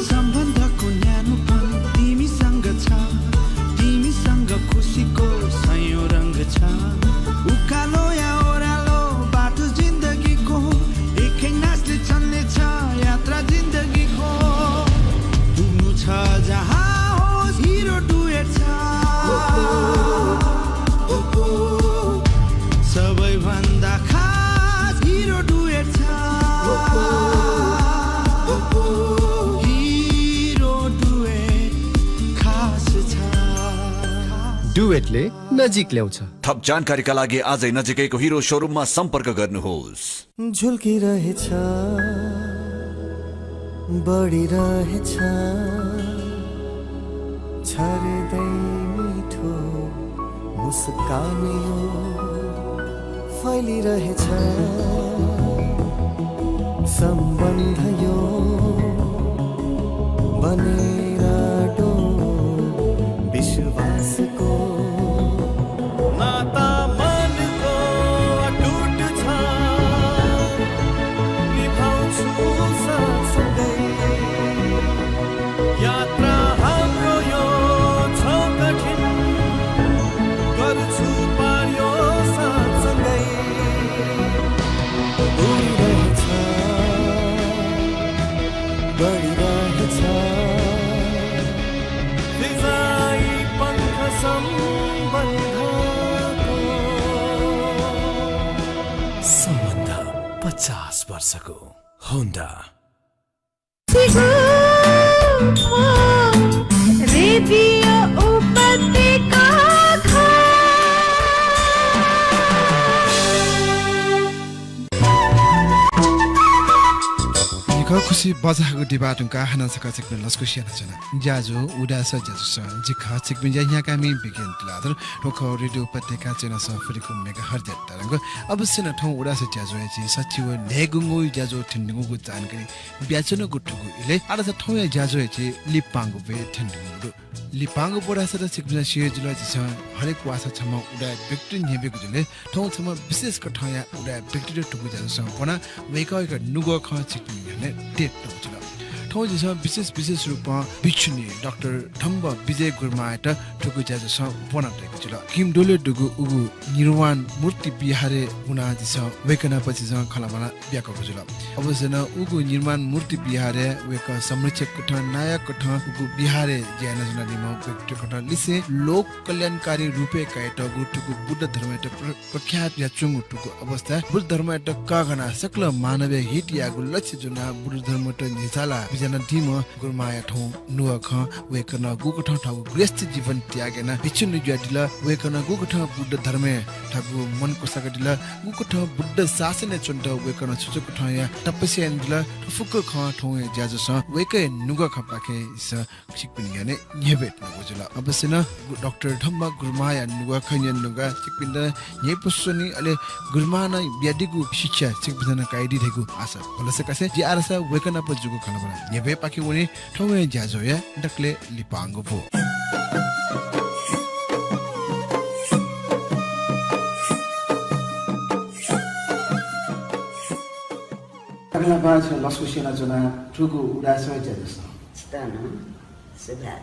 सम्बन्धको न्यानोपन तिमीसँग छ, तिमीसँग खुसीको सयौँ रंग छ। उकालो या ओह्रालो बाटो जिन्दगीको, एकै नासले चल्नेछ यात्रा जिन्दगीको। पुग्नु छ जहाँ होस्, हिरो डुएट छ। सबैभन्दा खास हिरो डुएट छ। हिरो डुएट खास छ। डुएटले नजिक ल्याउँछ। थप जानकारीका लागि आजै नजिकैको हिरो सोरुममा सम्पर्क गर्नुहोस्। झुल्किरहेछ, बढिरहेछ, छाड्दै मिठो मुस्कान यो फैलिरहेछ। सम्बन्ध यो बनेर डो विश्वासको नाता मनको अटुट छ, निभाउँछु साथसँगै। यात्रा हाम्रो यो छ कठिन, गर्छु पार यो साथसँगै। उडिरहेछ, बढिरहेछ। फिजाइ पङ्ख सम्बन्धको। सम्बन्ध पचास वर्षको Honda। रेडियो उपत्यका। जिखः खुसी बचाःगु दिपा धुंकाः हानं छकः छिकपिनि लसकुस यानाच्वना। ज्याझ्वः उदाय् सः ज्याझ्वलय् जि खः छिकपिनि ज्या न्ह्याकामि बिकेन तुलाधर। थ्व खः रेडियो उपत्यका चय्न्हय् सः फुलिगु megahertz-या तरंग। अवश्य नं थौं उदाय् सः ज्याझ्वःया झी सच्छि व न्हय्गुंगू ज्याझ्वः थ्यनेधुंगु जानकारी बियाच्वनागु थुगु इलय् आः धाःसा थौंया ज्याझ्वःया झी लिपांगु ब्वय् थ्यनेधुंगु दु। लिपांगु ब्व धाःसा त छिकपिन्सं स्यू हे जुल, झीसं हरेक वाःसा छम्ह उदाय् व्यक्तित्व न्ह्यब्यूगु जुल। थौं छम्ह विशेष कथंया उदाय् व्यक्तित्व थुगु ज्याझ्वलय् ब्वना वय्कःयागु नुगः खँ छिकपिनि न्ह्यःने तयेधुंगु जुल। थौं झीसं विशेष विशेष रूपं भिक्षुणी डाक्टर धम्म विजय गुरुमांयात थुगु ज्याझ्वलय् ब्वना तयागु जुल। किमडोलय् दुगु उगु निर्वाण मूर्ति विहारय् वनाः झीसं वय्कःनाप झीसं खँल्हाबल्हा बियागु जुल। अबलय् नं उगु निर्वाण मूर्ति विहारय् वय्कः संरक्षक कथं, नायः कथं उगु विहारय् ज्या यानाच्वनादीम्ह व्यक्ति कथं लिसें लोक कल्याणकारी रूपय् कयातःगु थुगु बुद्ध धर्मयात प्र-, प्रख्यात यानाच्वंगु थुगु अवस्थाय् बुद्ध धर्मयात कःघानाः सकल मानवया हित यायेगु लक्ष्य ज्वनाः बुद्ध धर्मयात न्ह्यचाला बिज्यानादीम्ह गुरुमांया थौं नुगः खँ, वय्कलं गुकथं थःगु गृहस्थ जीवन त्याग यानाः भिक्षुणी जुयादिल, वय्कलं गुकथं बुद्ध धर्मय् थःगु मन क्वसाकादिल, गुकथं बुद्ध शासनय् च्वनेत वय्कलं छु छु कथंया तपस्या यानादिल, थ्व फुक्क खँ थौंया ज्याझ्वलं वय्कःया नुगः खँपाखें झीसं छिकपिनि न्ह्यःने न्ह्यब्वये त्यनागु जुल। अबलय् नं गु-, डाक्टर धम्म गुरुमांया नुगः खँ न्यने धुंकाः छिकपिन्त न्ह्यइपुसे च्वनी, अले गुरुमांनं बियादीगु शिक्षा छिकपिन्सं नं कायेदी धइगु आशा भलसा कासें जि आरासा वय्कःनाप जूगु खँल्हाबल्हा न्ह्यब्वयेपाखे वने। थौंया ज्याझ्वःया दकलय् लिपांगु ब्व। अबलय् नं छगू लसकुस यानाच्वना थुगु उदाय् सः ज्याझ्वलय्। छितः नं सुभाय्।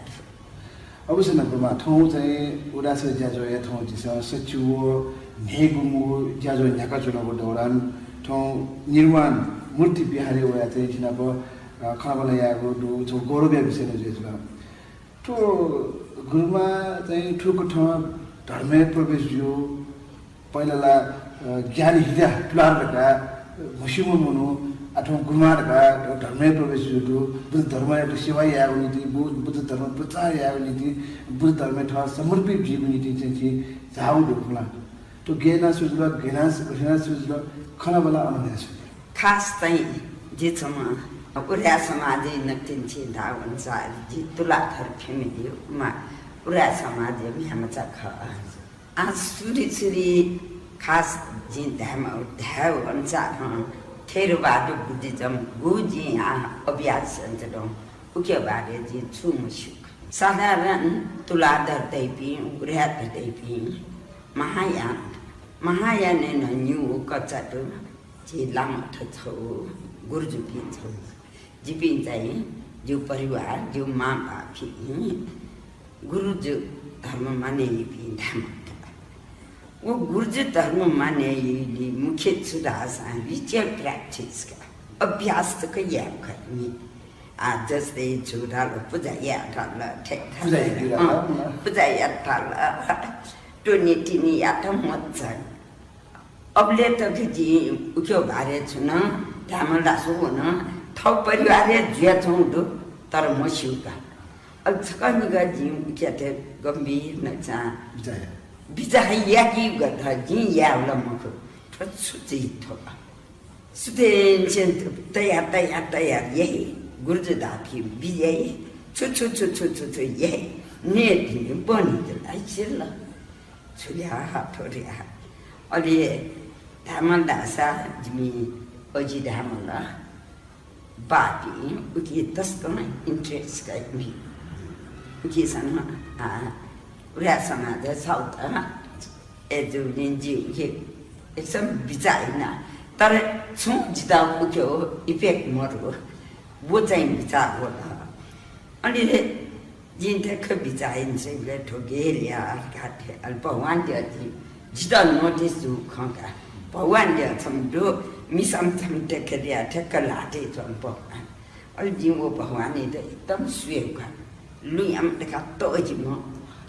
अवश्य नं गुरुमां, थौं चाहिँ उदाय् सः ज्याझ्वःया थौं झीसं सच्छि व न्हय्गू मुगु ज्याझ्वः न्ह्याकाच्वनागु दौरान थौं निर्वाण मूर्ति विहारय् वयाः चाहिँ झी नाप, अ, खँल्हाबल्हा यायेगु दु, छगू गौरवया विषय नं जुयाच्वन। थ्व गुरुमां चाहिँ थुकथं धर्मय् प्रवेश जुयाः पहिला ला, अ, ज्ञानी हिजा तुलाधर धकाः म्हस्यूम्ह मनू, आः थौं गुरुमां धकाः धर्मय् प्रवेश जुयाः दु, बुद्ध धर्मयात सेवा यायेगु निंतिं, बु-, बुद्ध धर्म प्रचार यायेगु निंतिं, बुद्ध धर्मय् थः समर्पित जुइगु निंतिं चाहिँ झी झाःगु दु खला। थ्व गय् यानाः सु जुल, गय् यानाः सु जुल, खँल्हाबल्हा अन यानाः सु जुल। खास चाहिँ जि छम्ह उराय् समाजय् नकतिनि छिं धाःगु अनुसार जि तुलाधर family, उराय् समाजया म्ह्याय्मचा खः। आः सुरु सुरु खास जिं धायेमाः, धायेगु अनुसारं थेरवाद Buddhism गु जिं आः अभ्यास यानाच्वनागु, उकिया बारे जिं छुं मस्यू। साधारण तुलाधर धइपिं, उराय् धइपिं महायान, महायानय् नं निगू कचा दु। झी लामठ छगू, गुरुजुपिं छगू। जिपिं चाहिँ जिगु परिवार, जिगु मांपापिं गुरुजु धर्म मानय् याइपिं धायेमाः। व गुरुजु धर्म मानय् याइगुली मुख्य छु धाःसा ritual practice का, अभ्यास जक यायेगु खः नि। आः जस्तै छु धाल, पुजा याये धाल, थथे धाल, पुजा याये धाल, अँ, पुजा याये धाल, त्वने तिने यात मज्जा। अबलय् तक जिं उकिया बारे छुं नं धायेमाल धाःसा व नं थः परिवारय् जुयाच्वंगु दु, तर मस्यू का। अब छकः निकः जिं उकियात गम्भीर नकतिनि बिचाः याये। बिचाः याकीगु खः, जिं यायेगु ला मखु। थ्व छु जुइ थ्व? सुथय् निसें तयार, तयार, तयार याइ। गुरुजु धाःपिं बिज्याइ। छु, छु, छु याइ। नये तिनि बहनी जुल, सिल। छु ल्याः, थ्व ल्याः। अले धायेमाल धाःसा जिमि अजि धायेमाल, बाःपिं उकी तसकं interest का इमि। उकिसं, आ, उराय् समाजय् साउथ, अय्जूगुलिं जिं उकी एकदम बिचाः याना। तर छुं जितः उकिया effect मदु। व चाहिँ बिचाः वल। अले जिं थ्व बिचाः यानाच्वंबलय् थ्व गय् ल्याः धकाः थें, अले भगवानया जिं, जितः notice जूगु खँ का। भगवानया छम्ह दु, मिसाम्ह छम्ह थ्व गय् ल्याः, थ्व ल्हातय् च्वंम्ह भगवान। अले जिं व भगवानयात एकदम स्वयेगु का। लुँयाम्ह धकाः तःजिम्ह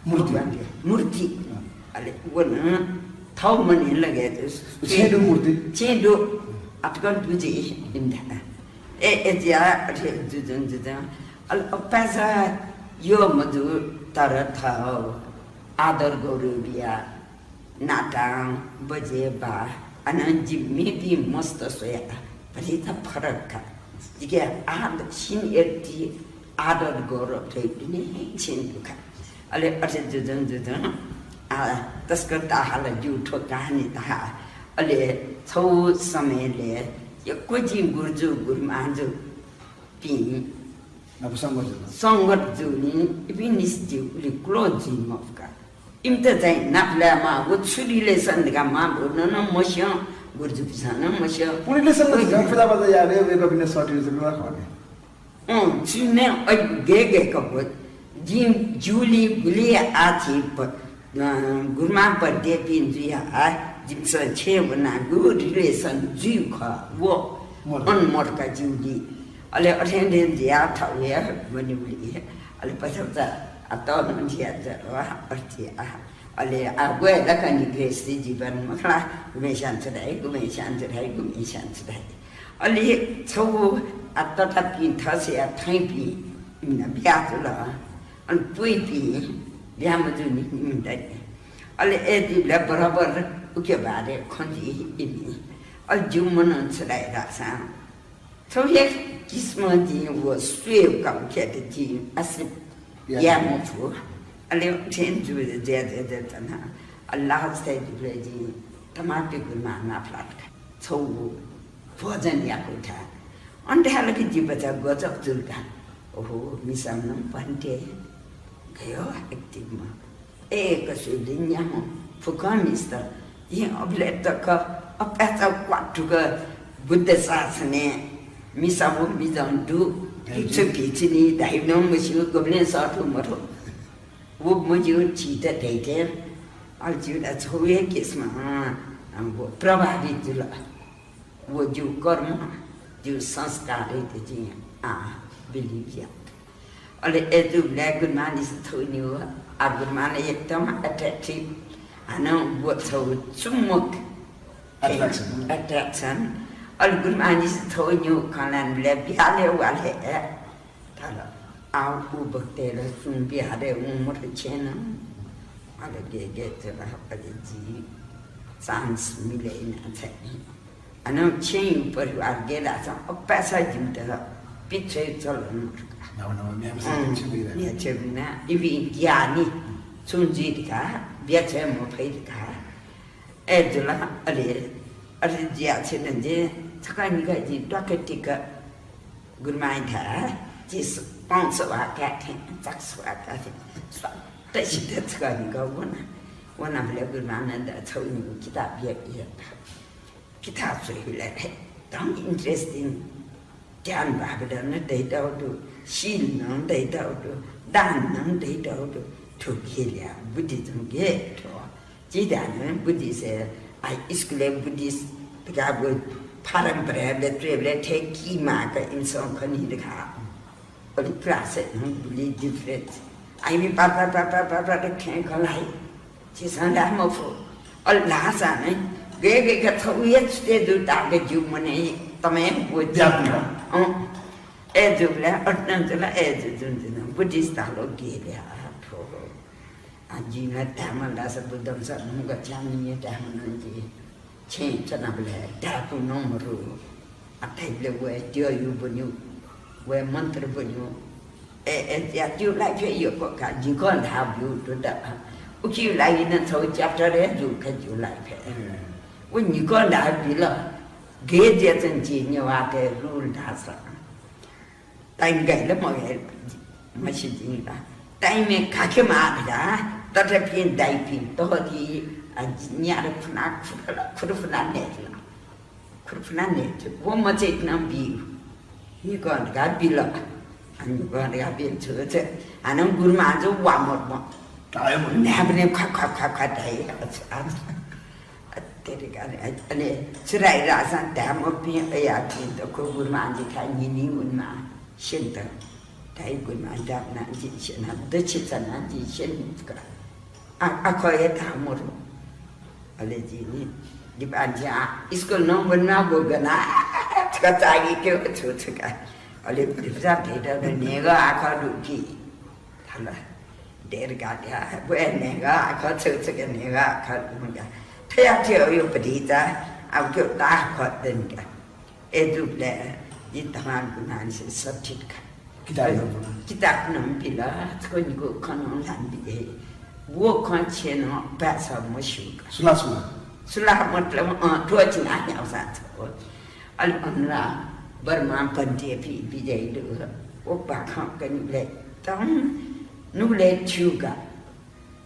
मूर्ति। भगवानया मूर्ति। अँ। अले व नं थः मनय् लगे जू। छेँ दु मूर्ति। छेँ दु। अथकं दु जि इमिथाय्। ए, ए, ज्या, अथे जुजुं, जुजुं। अले अपाय्सक यः मजू, तर थः आदर गौरव बियाः नातां, बजे, बाः, अनं जि मेपिं मस्त स्वयाः भतिचा फरक का। जिके आद-, seniority, आदर गौरव धइगु दुने छेँ दु का। अले अथे जुजुं, जुजुं, आ, तसकं ताःहाल जिगु थ्व कहानी ताः। अले छगू समयलय् यक्व जिं गुरुजु, गुरुमांजुपिं नाप संगत जुल। संगत जूगुलिं इपिंनिसें जि उलि close जुइ मफु का। इमित चाहिँ नापलायेमाः, व छु relation धकाः मां बौनं नं मस्यं, गुरुजुपिसं नं मस्यं। पुलिसले संगत जुल, पुजा बाजा यायेबलय् वय्कःपिन्त सःतेगु जुल ला खः नि? अँ, चुने अ, गय् गय्‌क ब्व। जिं ज्यूलि गुलि आः झी प-, अ, गुरुमां पद्येपिं जुयाः जिमिसं छेँय् वनागु relation जुइ खः। व मोर। अन मोरका ज्यूलि। अले अथें थें जुयाः थःगु हे वनेबलय् अले पछापछा आ तःधं जुया जल, अथे आ। अले आ व हे ला कनि गृहस्थी जीवन मखु ला, गुम्हेस्यां छु धाइ, गुम्हेस्यां छु धाइ, गुम्हेस्यां छु धाइ। अले छगू आ ततापिं थःसिया थैंपिं इमित बिया जुल। अले पुइपिं बिया मजूनि इमित। अले अय्‌जूबलय् बराबर उके बारे खँ जुइ इमि। अले ज्यू मनू छु धाइ धाःसा छगू हे किसिमं जिं व स्वयेगु का उकेत जिं आश्रित याये मफु। अले थें जु-, जुया जुया जुया च्वना। अले last-य् जुबलय् जिं तमापिं गुरुमां नापलात का। छगू भोजन याकू थाय्। अन थाय् ला कि जि भचा गजब जुल का। ओहो, मिसाम्ह नं भन्ते। गयो active-म्ह। ए, कसुली न्याम्ह फुक्कं मिस्त। जिं अबलय् तक अपाय्‌चा क्वातुक बुद्ध शासनय् मिसा व मिजं दु। छु भिचिनि धाइ नं मस्यू, गुबलें सःतू मरु। व मज्यू झीत धयाथें, अले जिगु ला छगू हे किसिमं, अँ, व प्रभावित जुल। व जिगु कर्म, जिगु संस्कारयात जिं आः believe यात। अले अय्‌जूबलय् गुरुमांनिसें थौंनिगू, आ गुरुमां ला एकदम attractive, हानं व छगू चुम्बक Attraction। Attraction। अले गुरुमांनिसें थौंनिगू खँ ल्हानाबलय् बिहालय् वालय् हे धाल, आ उ वखतय् ला सुं बिहालय् वं मरु छेँ नं। अले गय् गय् जुल, अले जिं chance मिले याना छाय्। हानं छेँय् परिवार गय् लाःसां अपाय्‌सा जिमित पिछ्वये चलन मरु का। नव नव म्याम्ह अँ, पिछ्वये बिना। म्याम्ह पिछ्वये बिना, इपिं ग्याःनि छुं जुइ धकाः, बिया छ्वये मफइ धकाः। अय्‌जूला अले, अले जिया छेँ नं जि छकः निकः जिं त्वाके तिक गुरुमांयाथाय् झी पाउँछ वा काये थें, चाक्स वा काये थें, स्वात्त सित छकः निकः वना। वनाबलय् गुरुमां नं द-, छगू निगू किताब बियाबिल। किताब स्वयेबलय् एकदम interesting। ध्यान भावना नं दइतःगु दु, शील नं दइतःगु दु, दान नं दइतःगु दु। थ्व गय् ल्या, Buddhism गय् थ्व। झी धायेवं Buddhist हे, आ, स्कूलय् Buddhist धकाः व फारम भरय् च्वयेबलय् थें कि माःक इमिसं खनी धकाः। अले class-य् नं गुलि difference। आ, इमि पापा, पापा, पापा धकाः खँ ल्हाइ। झीसं ल्हाये मफु। अले ल्हाःसां नं गय् गय्‌क थःगु हे छुतय् जूगु ताःक ज्यू मनय् तमय् व ज्यू। अँ। अय्‌जूबलय् अथे नं जुल, अय्‌जूजुं जुन Buddhist धाल गय् ल्या थ्व। आ, जिं नं धायेमाल धाःसा बुद्धं शरणं गच्छामि धायेमाल नं जि छेँय् च्वनाबलय् धायेगु नं मरु। आ, धाइबलय् व हे द्यःयु ब्वन्यु, व हे मन्त्र ब्वन्यु। ए, ए, या त्यो life हे यक्व का, जिं न्हिकं ल्हाः ब्यू दु द। उकिया लागि नं छगू chapter हे जू का जिगु life हे। हम्म। व न्हिकं ल्हाः बिल, गय् जुयाच्वन झी नेवाःतय् rule धाःसा। Time गय् ला मगय् मस्यू जिं ला। Time-य् काके माः धकाः ततापिं दाइपिं तःधि, आ, न्यादँ फुना खुर, खुर फुना नयेधुन। खुर फुना नयेधुन। व मचाइत नं बी। न्हिकं धकाः बिल। आ, न्हिकं धकाः बिल छु, छु। हानं गुरुमां जु वा मरु। ताय् मरु। न्हाय्‌पनय् ख्वा, ख्वा, ख्वा, ख्वा धाइ। अ, अ, तेरे का, अ, अले छु धाइ धाःसां धाये मफुपिं अयापिं दक्व गुरुमांजिथाय् न्हिं न्हिं वनेमाः स्यनेत। धाइ गुरुमां धाःबलय् जिं स्यना, दच्छि च्वना जिं स्यने मफुत का। आ, आखः हे धाः मरु। अले जिं नि, लिपा जिं आ, स्कूल नं वनेमाः गु गना, छकः चाःगु के छु छु का। अले लिपा धयात न्हय्‌गः आखः दु कि। धाल, देर गाद्या, व हे न्हय्‌गः आखः, छु छुके न्हय्‌गः आखः दुम्ह का। थया थ्यःयु भतिचा, अब क्यता आखः दनि का। अय्‌जूबलय् जि तमाम गुरुमांनिसें सठित का। किताब नं बिल। किताब नं बिल, छकः निगू खँ नं ल्हानाबिल। व खँ छेँय् नं अपाय्‌सं मस्यू का। सुलाः सुलाः? सुलाः मतलब, अँ, त्वःचिना न्ह्याःसां छकः। अले अन ला बर्मा भन्तेपिं बिज्याइ दु। व बाखं कनिबलय् एकदम नुगलय् थ्यू का।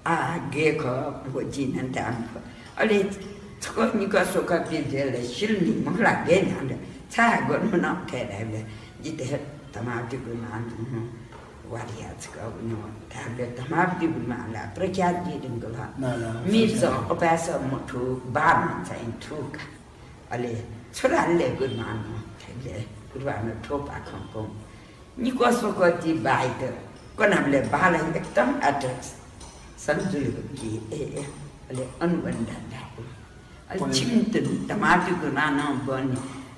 आ, गय् खः, व जिं नं धाये मफु। अले छकः निकः स्वकः बिज्याल, सिल नि मखु ला गय् न्ह्याल। छाय् ग्वन्हु नं थथे धाइबलय् जितः धर्मावती गुरुमां तुं वारिया छकः उन्यो धायेबलय् धर्मावती गुरुमां ला प्रख्यात जुइ धुंकल। ना, ना, मिर्च, प्रख्यात। अपाय्सः मथू, बाः नं चाहिँ थू का। अले छु धाल ले गुरुमां नं, धायेबलय् गुरुमां नं थ्व पाखं कं निक्वः स्वक्वः ति बाय्त कनाबलय् बाः ला एकदम attraction जुल कि, ए, ए, अले अनुबन्ध धायेबलय् अले पहिले छिमित धर्मावती गुरुमां नं बहनी,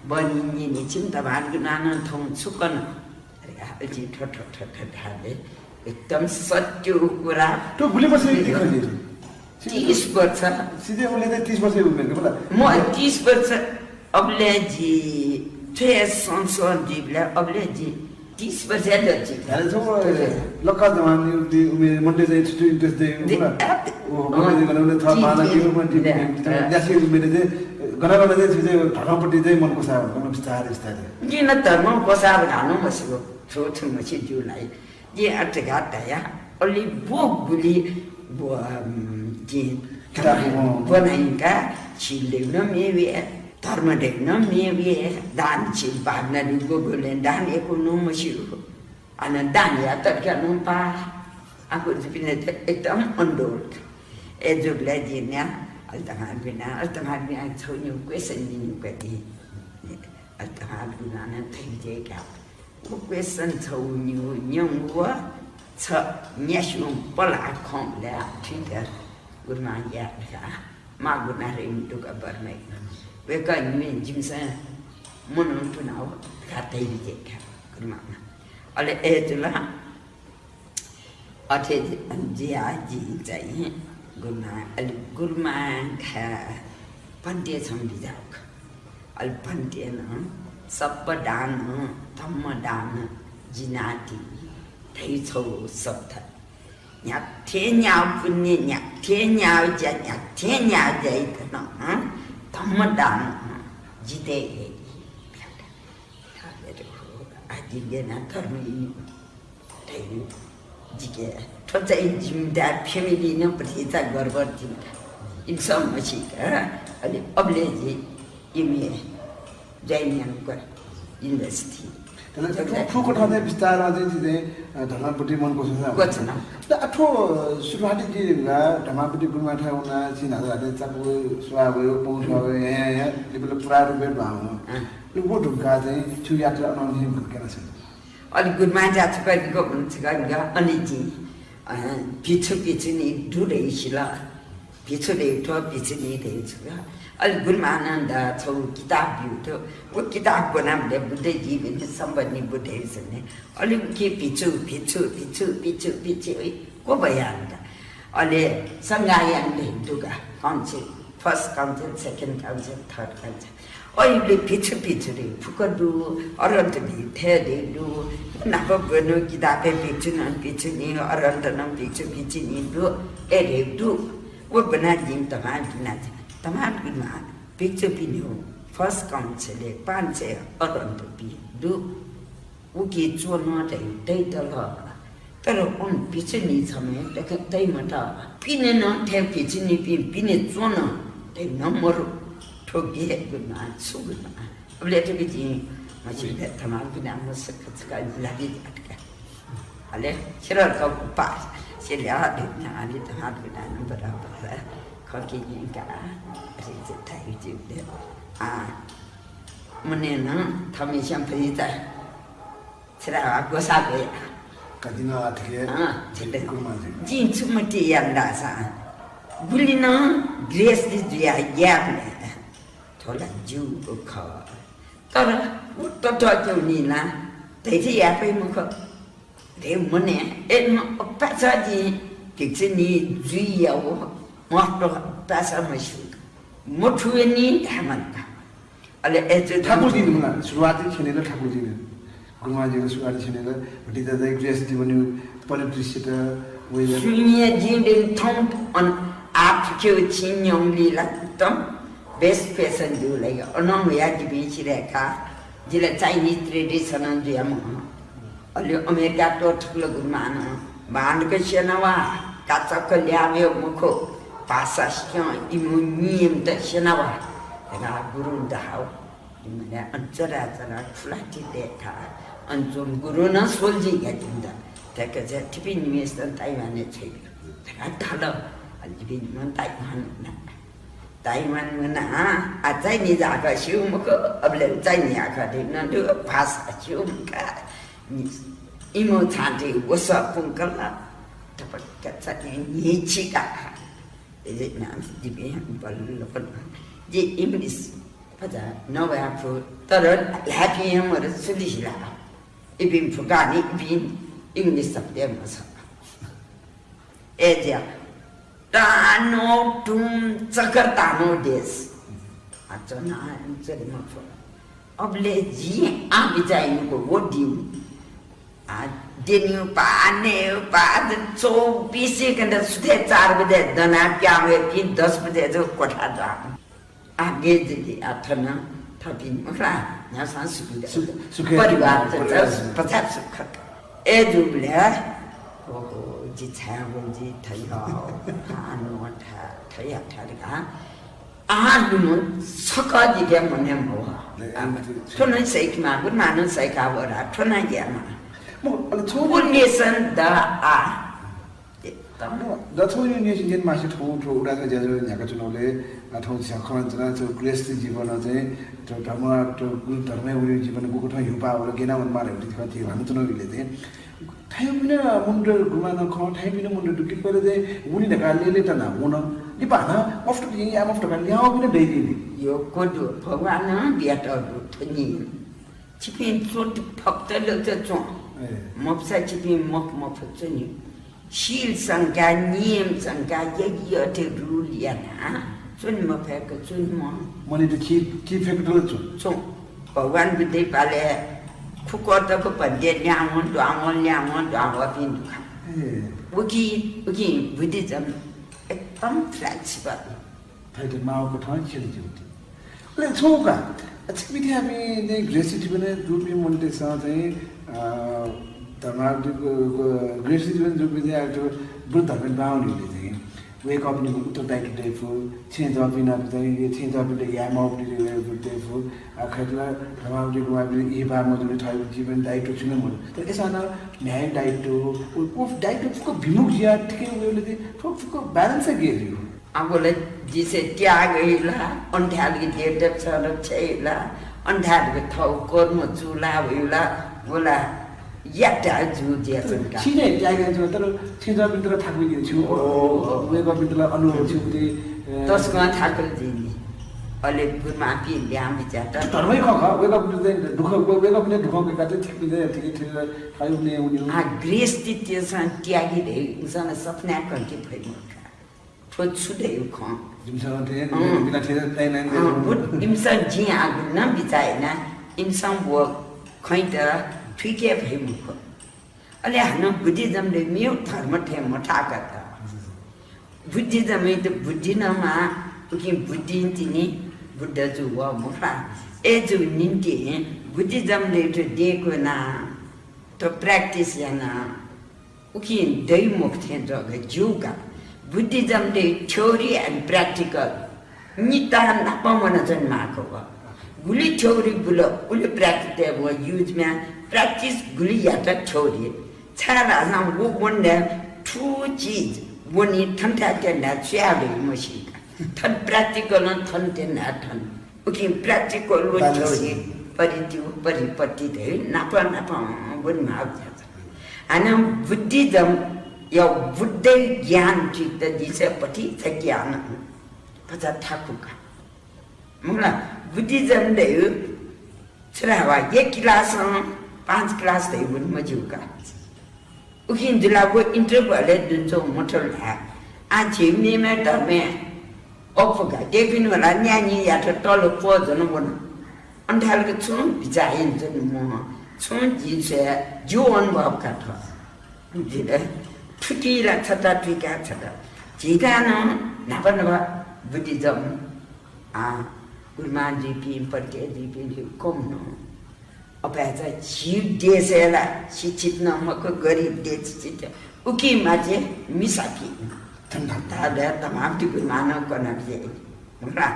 बहनी न्यनी, छिमित धर्मावती गुरुमां नं थौं छु कन? अले आ, अले जिं थ्व, थ्व, थ्व, थ्व धाल ले, एकदम सत्य कुरा। थ्व गुलि वर्ष ति खः नि? तीस वर्ष। सिधे उलि त तीस वर्ष उमेर के बोला? म तीस वर्ष अबलय् जि थ्व संशोधन जुइबलय् अबलय् जि तीस वर्ष हे दच्छि। अरे, छौ, लक्का जवान उमेर, मन्टे चाहिँ छुट्टै interest दे, दे, बोला। आ, ओ, मन्टे अँ, चाहिँ गनगन थप जी, बाना जी, के, मन्टे जी, चाहिँ अँ। यासी उमेर चाहिँ गनगन चाहिँ छुट्टै धर्मपट्टि चाहिँ मन कोसाः, मन विस्तार, विस्तार। जिं नं धर्म कोसाः घानु मसिगु, छो छु मसि ज्यू लाई। जिं अथे घात धया, अले बो गुलि, बो, अम, जिं किताब, अँ। बनाइका, छिल देउन मेवे, धर्म देउन मेवे, दान छिल भावना दि गोगुलें दान एकु नु मसिगु। अन दान या तरिका नु पा, आगु जिपिने एकदम अनुरोध। ए जुबले जिन्या, अल्तमा बिना, अल्तमा बिना छौ न्यू question नि न्यू कति। अल्तमा बिना न थैजे क्या। व question छौ न्यू न्यंगु व छ न्यास्युं पला खँ ल्या ठीक गुरुमां या का। मागु नारे दुका बर्मे। वेका न्यू जिमसे मनु तुनाव का तैजे का गुरुमां। अले ए जुला अथे जि-, जिया जिं चाहिँ गुरुमां, अले गुरुमां घा भन्ते छं बिजाउक। अले भन्तेनं सप्प दान, धम्म दान जिनाति धइ छौ शब्द। न्ह्याथे न्ह्याव पुण्य, न्ह्याथे न्ह्याव ज्या, न्ह्याथे न्ह्याव ज्या इतनं, हँ? धम्म दान, हँ? जिते हे। आ, जिं नं धर्म इन्यु धइगु जिके थ्व चाहिँ जिमिता family नं भतिचा गर्व जिमिता। इमिसं मसीक, अले अबले जि इमि join यानागु university। तर थ्व कथं चाहिँ बिस्तारं चाहिँ जि चाहिँ, अ, धर्मपट्टि मन क्वछुना। क्वछुना। त अथ्व सुरुवाती जि ला धर्मपट्टि गुरुमांथाय् वना, जि न्हाचः न्हाचः चाकु स्वाः वयो, पौ स्वाः वयो, या, या, या, लिपल पुरा रूपे बाहु। अँ। लुगु ढुंका चाहिँ छु यात्रा अनंलि भुकेना छन्। अले गुरुमांज्या छकः लिगः भुन छकः लिगः अले जिं, अ, भिक्षु भिक्षुणी दु धइसिल। भिक्षु धइथ्व, भिक्षुणी धइथ्व। अले गुरुमांनं द छौ किताब ब्यूथ्व। व किताब ब्वनाबलय् बुद्ध जीवनी सम्बन्धी बुद्ध जीवनी। अले उकी भिक्षु, भिक्षु, भिक्षु, भिक्षु, भिक्षु, क्वबया न्त। अले संघायन धइ दुगा council, first council, second council, third council। अय्‌ले भिक्षु भिक्षुणी फुक्क दु, अरहन्त भिक्षु धइ दु, नाप ब्वनु किताबय् भिक्षु नं भिक्षुणी, अरहन्त नं भिक्षु भिक्षुणी दु, ए धइ दु। व ब्वना जिं तमाल बिना, तमाल बिना भिक्षु भिक्षुणी first council-य् पाँच सय अरहन्त भिक्षु दु। उकी च्वन धइ, धइ दल। तर उन भिक्षुणी छम्ह तक तइ मत। पिने नं थ्व भिक्षुणीपिं पिने च्वन धइ नं मरु। थ्व गे गुरुमां, छु गुरुमां। अबले तक जिं मछि धमाल बिना मसक छका लागी अटका। अले सिरर का पा, सिल्या धमाल बिना बराबर खकी जिं का। अरे जे थाइ जे दे। आ, मने नं थमिसं फरिता। छिरा ग्वसाः गया। कदिना अथके अँ, झिले। कुर्मा झिले। जिं छु मति यानासा। गुलि नं गृहस्थी जुया याबले। थोला ज्यू खः। तर उ तत्व क्यौनी ना, धैर्य यापे मुख। धे मने, ए, म अपाचा जिं भिक्षुणी जुइया व महत्व अपाचा मस्यू। मथुवेनी धामन का। अले ए, जो ठाकुरजी ने मला, सुरुवाती छेनय् ला ठाकुरजी ने। गुरुमांजी ने सुरुवाती छेनय् ला, भतिचा दाइ गृहस्थ जीवन परिदृश्य त, वइ ला। सुनिया जिं दिन थौं अन आप के छिं न्यौली ला एकदम best question दु ला। अन हुया जिपिं सिरेका, जिला Chinese tradition जुया मह। अले अमेरिका त्वःथुकल गुरुमां, बांलाक स्यनावा, काचाक्क ल्यावे मखु, भाषा स्यं, इमु नियमत स्यनावा धकाः गुरुं धाव। इमने अन चरा चरा खुलाति देखा, अन च्वंम्ह गुरुं नं सोल्जि यात जिमित। थ्याक्क चाहिँ थिपिं निम्हय्सित ताइवानय् छ्वयेबी धकाः धाल। अले जिपिं निम्ह ताइवान वना। ताइवान वना, आ, चाइनिज आखः स्यू मखु, अबलय् चाइनिज आखः धइगु नं दु, भाषा स्यू मखु। इमिगु छाँटि वसः पुंकल, थपक्क चाहिँ न्हिचिका। जिपिं बल्ल बल्ल। जि English भचा नवाये फु, तर ल्हाय्पिं हे मरु, सुलिसिला। इपिं फुकानि, इपिं English सब्द मसः। अय्‌जुया तानो टुम चकर तानो देश। आ, च्वना, च्वने मफु। अबलय् जिं आः बिचाः यानागु व दिउ। आ, द्यनीगु पाः, नयेगु पाः, चौबिसै घण्टा सुथय् चार बजे दनाः पिहां वय्‌पिं दस बजे जक क्वथाय् दुहां। आगे जति आ थन थपिं मखु ला, न्ह्यासां सुखी दु। सु-, सुखी परिवार दु, त परिवार दु। पचास सुख। अय्‌जूबलय्, ओहो, जि छाय् वल, जि थया, आ, नं था, थया, थया धकाः, आ, दुम्ह छकः जिके मनय् मवः। ले, आ, आम थ्व नं सय्‌केमाः, गुरुमां नं सय्‌का वल, थ्व नं यायेमाः। म, अले छौ व lesson द आ। एकदम। द छौ न्यु न्यु सिंचन मासे थौ थौ उडाक ज्याझ्वः न्ह्याका च्वनाबलय्, आ, थौ झ्याखं जना छौ गृहस्थ जीवन चाहिँ, थौ धर्म, थौ गुरु धर्मय् वने जीवन गुकथं ह्युपा वल गेना वन मारे उति खा थी भानु च्वनाबलय् चाहिँ। थायु बिना मुन्द गुमान खं, थायु बिना मुन्द दुकी परे चाहिँ, उनी धका लेले तना वन। लिपा ना, मफ्त दिं या मफ्त का ल्याव बिना दैदिनी। यो कोदो भगवान बियात थुनी। छिपिं च्वँ फक्त लुत च्वँ। ए। मफुसा छिपिं मफु मफु च्वनी। शील संका, नियम संका, यज्ञ अथे rule याना च्वने मफय्‌क च्वनी मं। मनय् त खी, खी फेक दल च्वँ। च्वँ। भगवान बुद्धया पालय् खुक्वः तक भन्ते ल्यावं द्वावं, ल्यावं द्वावंपिं दु खः। ए। उकी, उकी Buddhism एकदम flexible। थथे माःगु कथं छ्यले ज्यू ति। अले छौ का, अ, छिकपिं थें आमि चाहिँ गृहस्थ जीवन जूपिं मनूतय्‌सं चाहिँ, अ, धर्मावलम्बी ग-, ग-, गृहस्थ जीवन जूपिं चाहिँ आः बुद्ध धर्मय् बांलाः हुइले चाहिँ वय्‌कःपिनिगु उत्तरदायित्व दयेफु, छेँजःपिं नाप चाहिँ, छेँजःपिन्त याये माःगु दयेफु, आ, खय्‌त ला धर्मावलम्बी गुवाःपिं इहिपा मजुले थःगु जीवन दायित्व छुं नं मदु। तर अय्‌सां नं न्याय दायित्व, उ, उ दायित्व फुक्क विमुख जुयाः थिके वयेबलय् चाहिँ थ्व फुक्क balance गय् जुइ। आः व ला जिसे त्याग हे ला, अन धायेगु देवदेवतां रक्षा हे ला, अन धायेगु थःगु कर्म चूलाः वइ ला, व ला यात जू जुयाच्वंका। छिं नं त्याग यानाच्वन, तर छेँजःपिन्त ला थाकुइ छु, ओ, ओ, ओ। वय्‌कःपिन्त ला अनुभव छु, ते, अ, तसकं थाकुल जिनि। अले गुरुमांपिं ल्याहां बिज्यात। धर्मै खः खः, वय्‌कःपिन्त चाहिँ दुःख, वय्‌कःपिन्त दुःख कयाः चाहिँ छिकपिन्त चाहिँ थुकी थुकी थायु ने उन्यु। आ, गृहस्थीतय्‌सं त्यागी धइ, इमिसं ला सपनाय् खंके फइ मखु। थ्व छु धइगु खँ? जिमिसं थें, अँ। बिना थें ताइनां अँ, दे। बुद्ध, इमिसं जिं आः गुलि नं बिचाः याना, इमिसं व खँयात थुइके फइ मखु। अले हानं Buddhism ले मेगु धर्म थें मथाकत। Buddhism ले त बुद्धि नं माः, उकिं बुद्धिं तिनि बुद्ध जू वः मखु ला। अय्‌जूगु निंतिं Buddhism ले त देकः ना, त practice याना, उकिं दइ मखु थें जक ज्यू का। Buddhism ले theory and practical निता नाप वनाच्वने माःगु खः। गुलि theory बुल, उलि practical व use म्याः, practice गुलि यात theory। छाय्‌धाःसा व वनेबलय् थ्व चिज वनी थन थ्यंथें धाये छु याये धइ मसीका। थन practical नं थन थ्यंथें धाये थन। उकिं practical व balance। Theory, परिधि व परिपत्ति धइ नाप नाप वने माःगु ज्या। हानं Buddhism या बुद्ध ज्ञान चित्त दिसे पति ज्ञान भचा थाकु का। मखु ला, Buddhism धइगु छु धाःसा एक class, पाँच class धइगु वने मज्यू का। उकिं जुला व interval हे दुने मथू ला। आः झी मेमेगु धर्मय् अप्वः का, देपिं वला न्यान्हियात तल क्वज्वना वन। अन धाल का छुं बिचाः यानाच्वने मं, छुं जिं स्वये, ज्यू अनुभव का थ्व। जितः थुकी ला छता तुइका छता। झीत नं न्हापा न्हापा Buddhism, आ, गुरुमां जुइपिं, परिचय जुइपिं कम नं। अपाय्‌चा झी देशय् ला शिक्षित नं मखु, गरिब देश चित। उकिं माथि मिसापिं। धन्दा धाःबलय् तमाम गुरुमां नं कना बिज्याइ। मखु ला,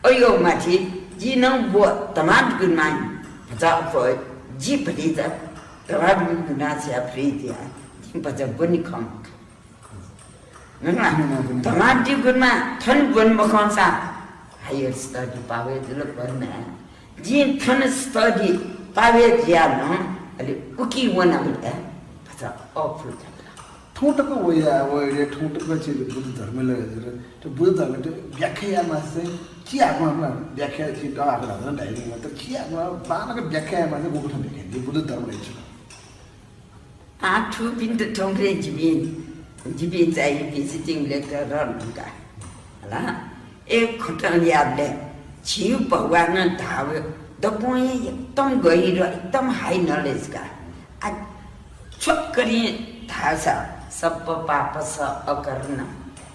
अयो माथि जि नं व तमाम गुरुमां भचा अप्वः जि भतिचा धलादिगु गुना छ्या फ्री दिया, जिं भचा ब्वने खं मखु। नुगला, धलादिगु गुना थन ब्वने मखंसा higher study पावे जुल ब्वने। जिं थन study पावे जुया नं अले उकी वनाबलय् भचा अःपुइ जुल। थौं तक वया, वया, थौं तक चाहिँ बुद्ध धर्मय् लगे जुल। थ्व बुद्ध धर्मयात व्याख्या यायेमाःसा चाहिँ छि आत्मा, आत्मा व्याख्या छि द आत्मा धाःसा धाइदिन, तर छि आत्मा बांलाक व्याख्या यायेमाःसा चाहिँ गुगु थें व्याख्या याइ, बुद्ध धर्म धाइ छु? आः थुपिन्त थौंकन्हय् जिपिं, जिपिं चाहिँ visiting lecturer धुंका। हला? ए खटं याबलय् झीगु भगवानं धाःगु दक्वं हे एकदम गहिरो, एकदम high knowledge का। आ, छोटकरीं धाःसा, सब्ब पापस अकरणं,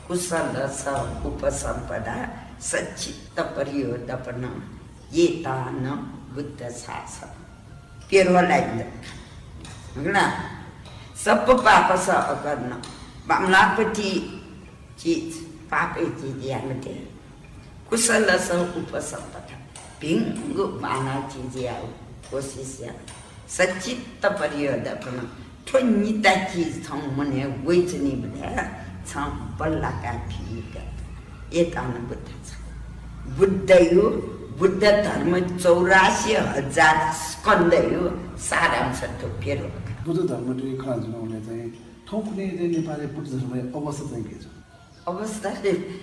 कुसलस उपसम्पदा, सच्चित्त प्रयोदपनं, एतानं बुद्ध सासनं। प्यरोलाइन। हला? सब्ब पापस अकरणं, बांमलाःपट्टि चिज, पापया चिज याये मते। कुसलस उपसम्पदा, भिंगु बांलाः चिज यायेगु कोसिस या। सच्चित्त प्रयोदपनं, थ्व निता चिज छं मनय् वइच्वनीबलय् छं बल्लाका फीगु। एतानं बुद्ध सासनं। बुद्धया, बुद्ध धर्म चौरासी हजार स्कन्धया सारांश थ्व प्यरोला। बुद्ध धर्म थ्व खँ जुल भने चाहिँ थौंकन्हय् चाहिँ नेपालय् बुद्ध धर्मया अवस्था चाहिँ गथे छ? अवस्था रे,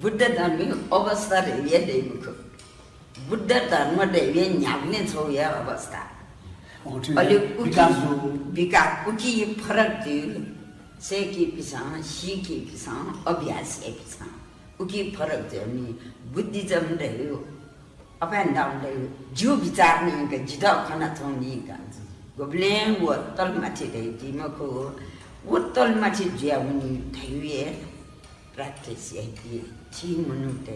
बुद्ध धर्मया अवस्था रे हे दइ मखु। बुद्ध धर्म धइगु न्ह्याबलें छगू हे अवस्था। अ, ठीक अले है। उकी विकास जू। विकास, उकी फरक जुइ। सय्‌कीपिसं, सीकीपिसं, अभ्यास याइपिसं। उकी फरक जुइ नि। Buddhism धइगु, up and down धइगु, जिगु बिचार नं का, जितः खनाच्वंगु नं का। गुबलें व तलमाथि धइगु जुइ मखु, व तलमाथि जुया वनी धइगु हे practice याइपिं झी मनूतय्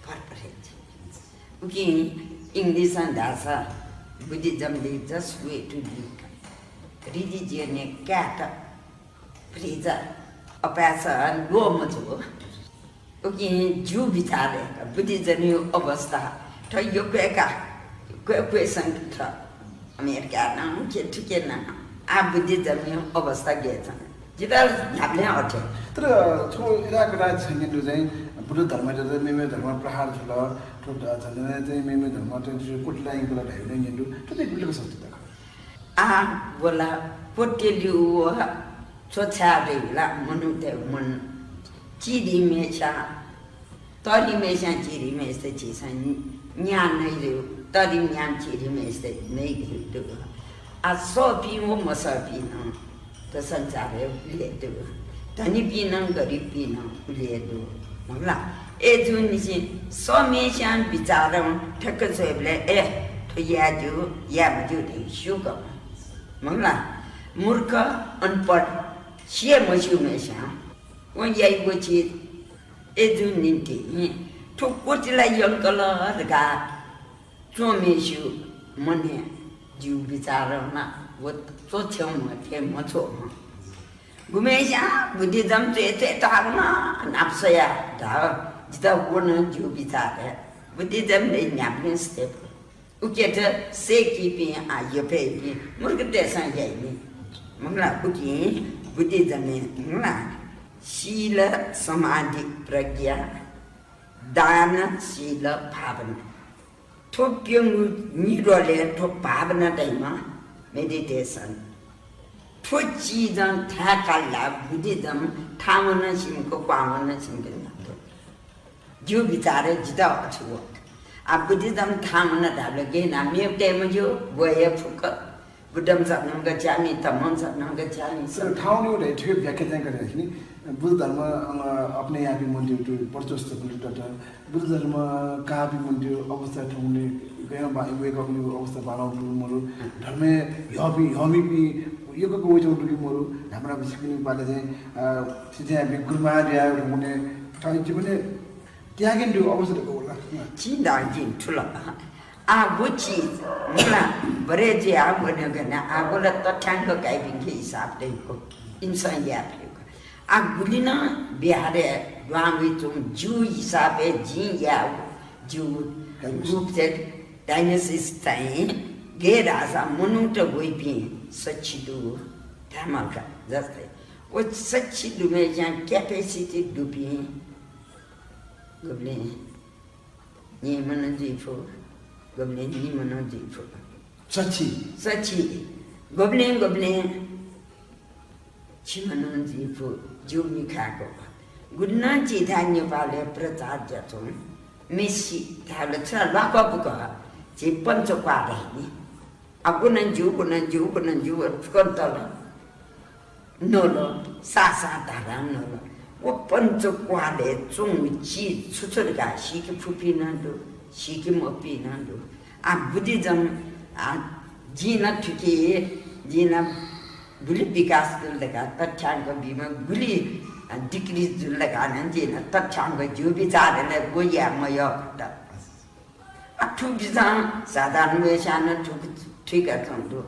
भरपर हे जुइ। उकिं English नं धाःसा, Buddhism is just way to live। Religion-य् कायेत भ्रिजा अपाय्‌सं ल्वः मजू। उकिं जिगु बिचारय् Buddhism-या अवस्था थ्व यक्व हे का, यक्व हे question थ्व। अमेरिकाय् नं, के थुके नं, आः Buddhism-या अवस्था गथे च्वन? जितः न्ह्याबलें अथे। तर थ्व इलाका राज्य छंगेन्हु चाहिँ बुद्ध धर्मयात मेमेगु धर्मं प्रहार जुल, थ्व ध-, धर्मं चाहिँ मेमेगु धर्मयात चाहिँ कुतला यंकल धाइगु नं न्यंगु दु। थ्व चाहिँ गुलि सत्य खः? आः व ला क्वत्यलि व च्वछाये दइ ला मनूतय् मन। चिधीम्हस्यां तःधिम्हस्यां चिधीम्हसित झीसं न्याय नइ धइगु, तःधिम्हस्यां चिधीम्हसित नइ धइगु दु। आः सःपिं व मसःपिं नं थ्व संसारय् उलि हे दु। धनीपिं नं गरिबपिं नं उलि हे दु। मखु ला? अय्‌जूनिसें सःम्हस्यां बिचारं ठ्याक्क स्वयेबलय्, ए, थ्व याये ज्यू, याये मज्यू धइगु स्यूगु। मखु ला? मूर्ख, अनपढ, सि हे मस्यूम्हस्यां वं याइगु चिज अय्‌जूगु निंतिं थ्व क्वतला यंकल धकाः च्वंम्हस्यू मनय् जिगु बिचारं नं व च्वछ्यंम्ह थें मच्वंम्ह। गुम्हस्यां Buddhism च्वय् च्वय् धाःगु नं न्हापा स्वयाः धाः, जितः व नं जिगु बिचारय् Buddhism-य् न्ह्याबलें step। उकियात सय्‌कीपिं आः यफय्‌पिं मूर्खतय्‌सं याइ नि। मखु ला? उकिं Buddhism-य् मखु ला, शील, समाधि, प्रज्ञा, दान, शील, भावना। थ्व प्यंगू निद्वलय् थ्व भावना धाइम्ह meditation। थ्व चिजं थाय् काल ला Buddhism थाहां वनं सिमक, क्वहां वनं सिमक न्ह्यात। जिगु बिचारय् जितः अथे वः। आः Buddhism थाहां वन धाःबलय् गय् यानाः मेगु तये मज्यू, व हे फुक्क। बुद्धं शरणं गच्छामि, धम्मं शरणं गच्छामि, तर संघं। थाहां वनेगु धइगु थुकिया व्याख्या चाहिँ गथे याइ नि? बुद्ध धर्म, अ, अपने आप ही मन्दिर तो वर्चस्व मन्दिर तथा बुद्ध धर्म कापी मन्दिर अवस्था थौंने गयं बा, wake up अवस्था बांलाः मरु। धर्मय् ह्यःपिं, ह्यःमिपिं यक्व यक्व वइच्वंगु दु कि मरु। न्हापा न्हापा सिपिनि बारे चाहिँ, अ, सिथाय् गुरुमां जुया हुने थः जीवनय् त्यागेन दु अवस्था तक वल। चिं धाःगु जिं थुल। आः व चिज, मखु ला, बरय् जुयाः वनेगु नं, आः व ला तथ्याङ्क काइपिंके हिसाब दइगु, इमिसं याये फइगु। आः गुलि नं बिहारय् दुहां वइच्वंगु जिगु हिसाबय् जिं याःगु, जिगु रूप चाहिँ diagnosis चाहिँ गय् धाःसा मनूत वइपिं सछि दु धायेमाल का। जस्तै व सछि दुम्हस्यां capacity दुपिं गुबलें न्हय्म्ह नं जुइ फु, गुबलें निम्ह नं जुइ फु। सछि। सछि। गुबलें गुबलें छिम्ह नं जुइ फु, ज्यू मिखाय्क। गुलिं झीथाय् नेपालय् प्रचार जुयाच्वंम्ह मेसि धायेबलय् छु ल्वाकः बुकः झी पञ्चक्वाः धाइ नि। आ, गु नं ज्यू, गु नं ज्यू, गु नं ज्यू, फुक्कं तल। नल, साः साः धाधां नल। व पञ्चक्वालय् च्वंगु चिज छु छु धकाः सीके फुपिं नं दु, सीके मफुपिं नं दु। आ, बुद्धिज्यू, आ, जिं नं थुकी, जिं नं गुलि विकास जुल धकाः तथ्याङ्क बीम्ह, गुलि, आ, decrease जुल धकाः नं जिं नं तथ्याङ्क ज्यू बिचाः यानाः गु याये मयःकत। आ, थुपिन्सं साधारण वय्‌स्यां नं थुक-, थुइकाच्वंगु दु।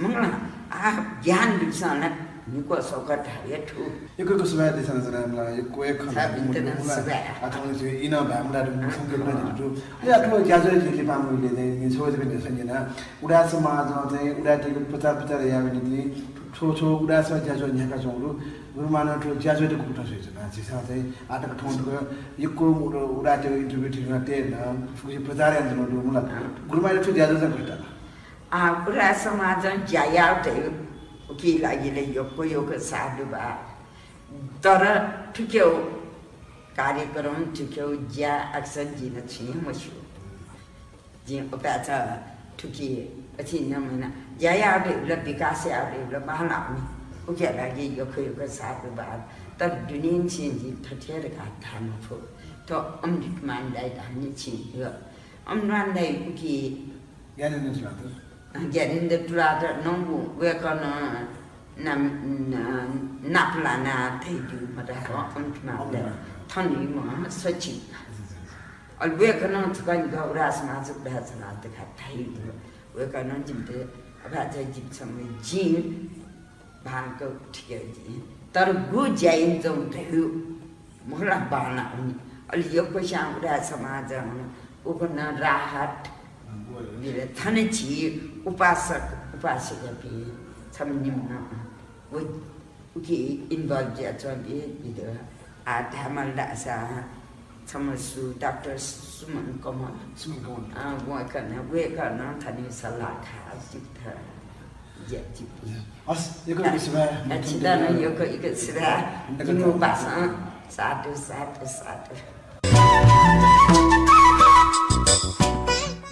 मखु ला, आ, ज्ञान दुपिन्सं नं निक्वः स्वकः धाये थु। यक्व यक्व सुभाय् देछानाच्वना मला, यक्व यक्व खँ ल्हाये धुंकल। आ, थौं छु इनं भाय् मुला धुंकल, संकल्पना दु। अले आ, थ्व ज्याझ्वः लिपांगु इलय् चाहिँ नि छगू जक न्ह्यसः न्यना। उदाय् समाजं चाहिँ उदाय्‌तय्‌गु प्रचार प्रसार यायेगु निंतिं थ्व छगू उदाय् समाज ज्याझ्वः न्ह्याकाच्वंगु दु। गुरुमां नं थ्व ज्याझ्वःयात गुकथं स्वयाच्वना, झीसं चाहिँ आः तक थौं तक यक्व उदाय्‌तय् interview थुइकाः तये नं, फुक्कसित प्रचार यानाच्वनागु दु मला। गुरुमां थ्व ज्याझ्वः चाहिँ गुकथं? आ, उदाय् समाजं ज्या याःगु धइगु उकिया लागि ला यक्व यक्व साधुवाद। तर थुकिया कार्यक्रम, थुकिया ज्या अक्सर जिं नं छुं हे मस्यू। जिं अपाय्‌चा थुकी अथे नमूना ज्या याःगु धइगु ला, विकास याःगु धइगु ला बांलाःगु नि। उकिया लागि यक्व यक्व साधुवाद। तर दुनेंनिसें जिं थथे धकाः धाये मफु। थ्व अमृतमान दाइ धाःनिसें, अमृतमान दाइ उकी ज्ञानेन्द्र तुलाधर। ज्ञानेन्द्र तुलाधर नं वय्‌कलं नाम, ना-, नाप लानाः धयादीम्ह मत, अमृतमान दाइ। अमृतमान। थनंनिम्ह सचिव। अले वय्‌कलं छकः निकः उदाय् समाज, उदाय् समाज धकाः धाइ। वय्‌कलं जिमित अपाय्‌चा जिमिसं जिं बांलाक थुके जिं। तर गु ज्या यानाच्वंगु धइगु मखु ला बांलाःगु नि। अले यक्वस्यां उदाय् समाजं उखुन्हु राहत बिल। थन झी उपासक उपासिकापिं छम्ह निम्ह व उकी involve जुयाच्वंपिं दु। आ, धायेमाल धाःसा छम्ह सु डाक्टर सुमन कमल। सुमन कमल। अ, वय्‌कलं, वय्‌कलं थन सल्लाह खास जिमित ज्या यानादी। हस्, यक्व यक्व सुभाय्। अ, छितः नं यक्व यक्व सुभाय्। जिमिगु पासां साधु, साधु, साधु।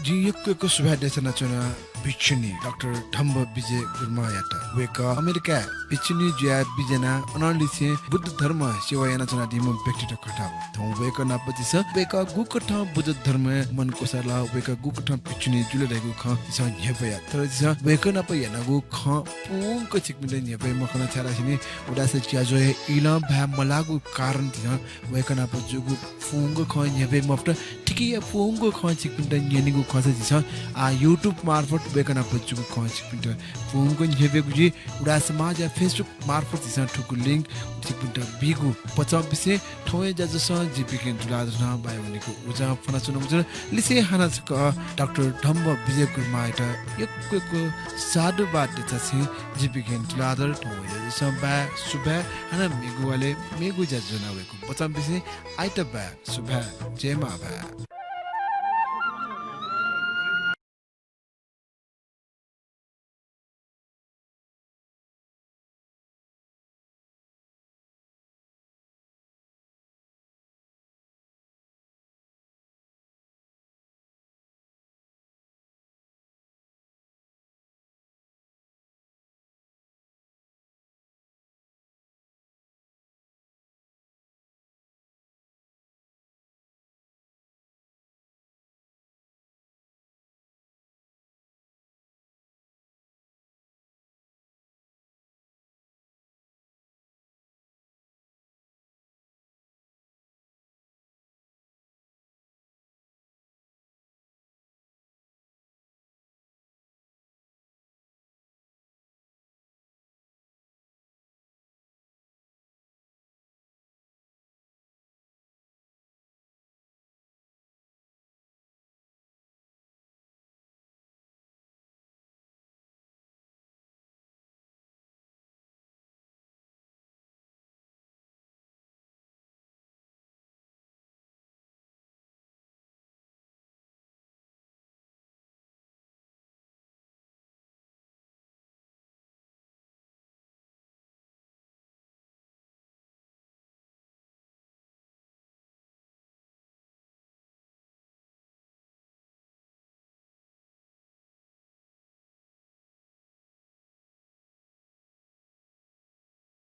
जिं यक्व यक्व सुभाय् देछानाच्वना भिक्षुणी डाक्टर ढम्ब विजय गुरुमांयात। वय्‌कः अमेरिकाय् भिक्षुणी जुयाः बिज्यानाः अनंलिसें बुद्ध धर्म सेवा यानाच्वनादीम्ह व्यक्तित्व खः। थौं वय्‌कः नाप झीसं वय्‌कः गुकथं बुद्ध धर्मय् मन क्वसाल, वय्‌कः गुकथं भिक्षुणी जुल धइगु खँ झीसं न्ह्यब्वया। तर झीसं वय्‌कः नाप यानागु खँ पूवंक छिकपिन्त न्ह्यब्वये मखन, छाय्‌धाःसा नि उदाय् समाज ज्याझ्वःया इलं भाय् मलाःगु कारणं झीसं वय्‌कः नाप जूगु पूवंक खँ न्ह्यब्वये मफुत। थुकिया पूवंक खँ छिकपिन्त न्यनेगु खःसा झीसं आः YouTube मार्फत वय्‌कः नाप जूगु खँ छिकपिन्त पूवंक न्ह्यब्वयेगु जुइ। उदाय् समाजया Facebook मार्फत झीसं थुगु link छिकपिन्त बीगु बचं बिसें थौंया ज्याझ्वलं जि बिकेन तुलाधरं बाय् वनेगु उजं फ्वनाच्वनागु जुल। लिसें हानं छकः डाक्टर ढम्ब विजय गुरुमांयात यक्व यक्व साधुवाद देछासें जि बिकेन तुलाधर थौंया ज्याझ्वलं बाय् सुभाय्। हानं मेगु वालय् मेगु ज्याझ्वलं वयेगु बचं बिसें आइतबाय् सुभाय्, जय मांभाय्।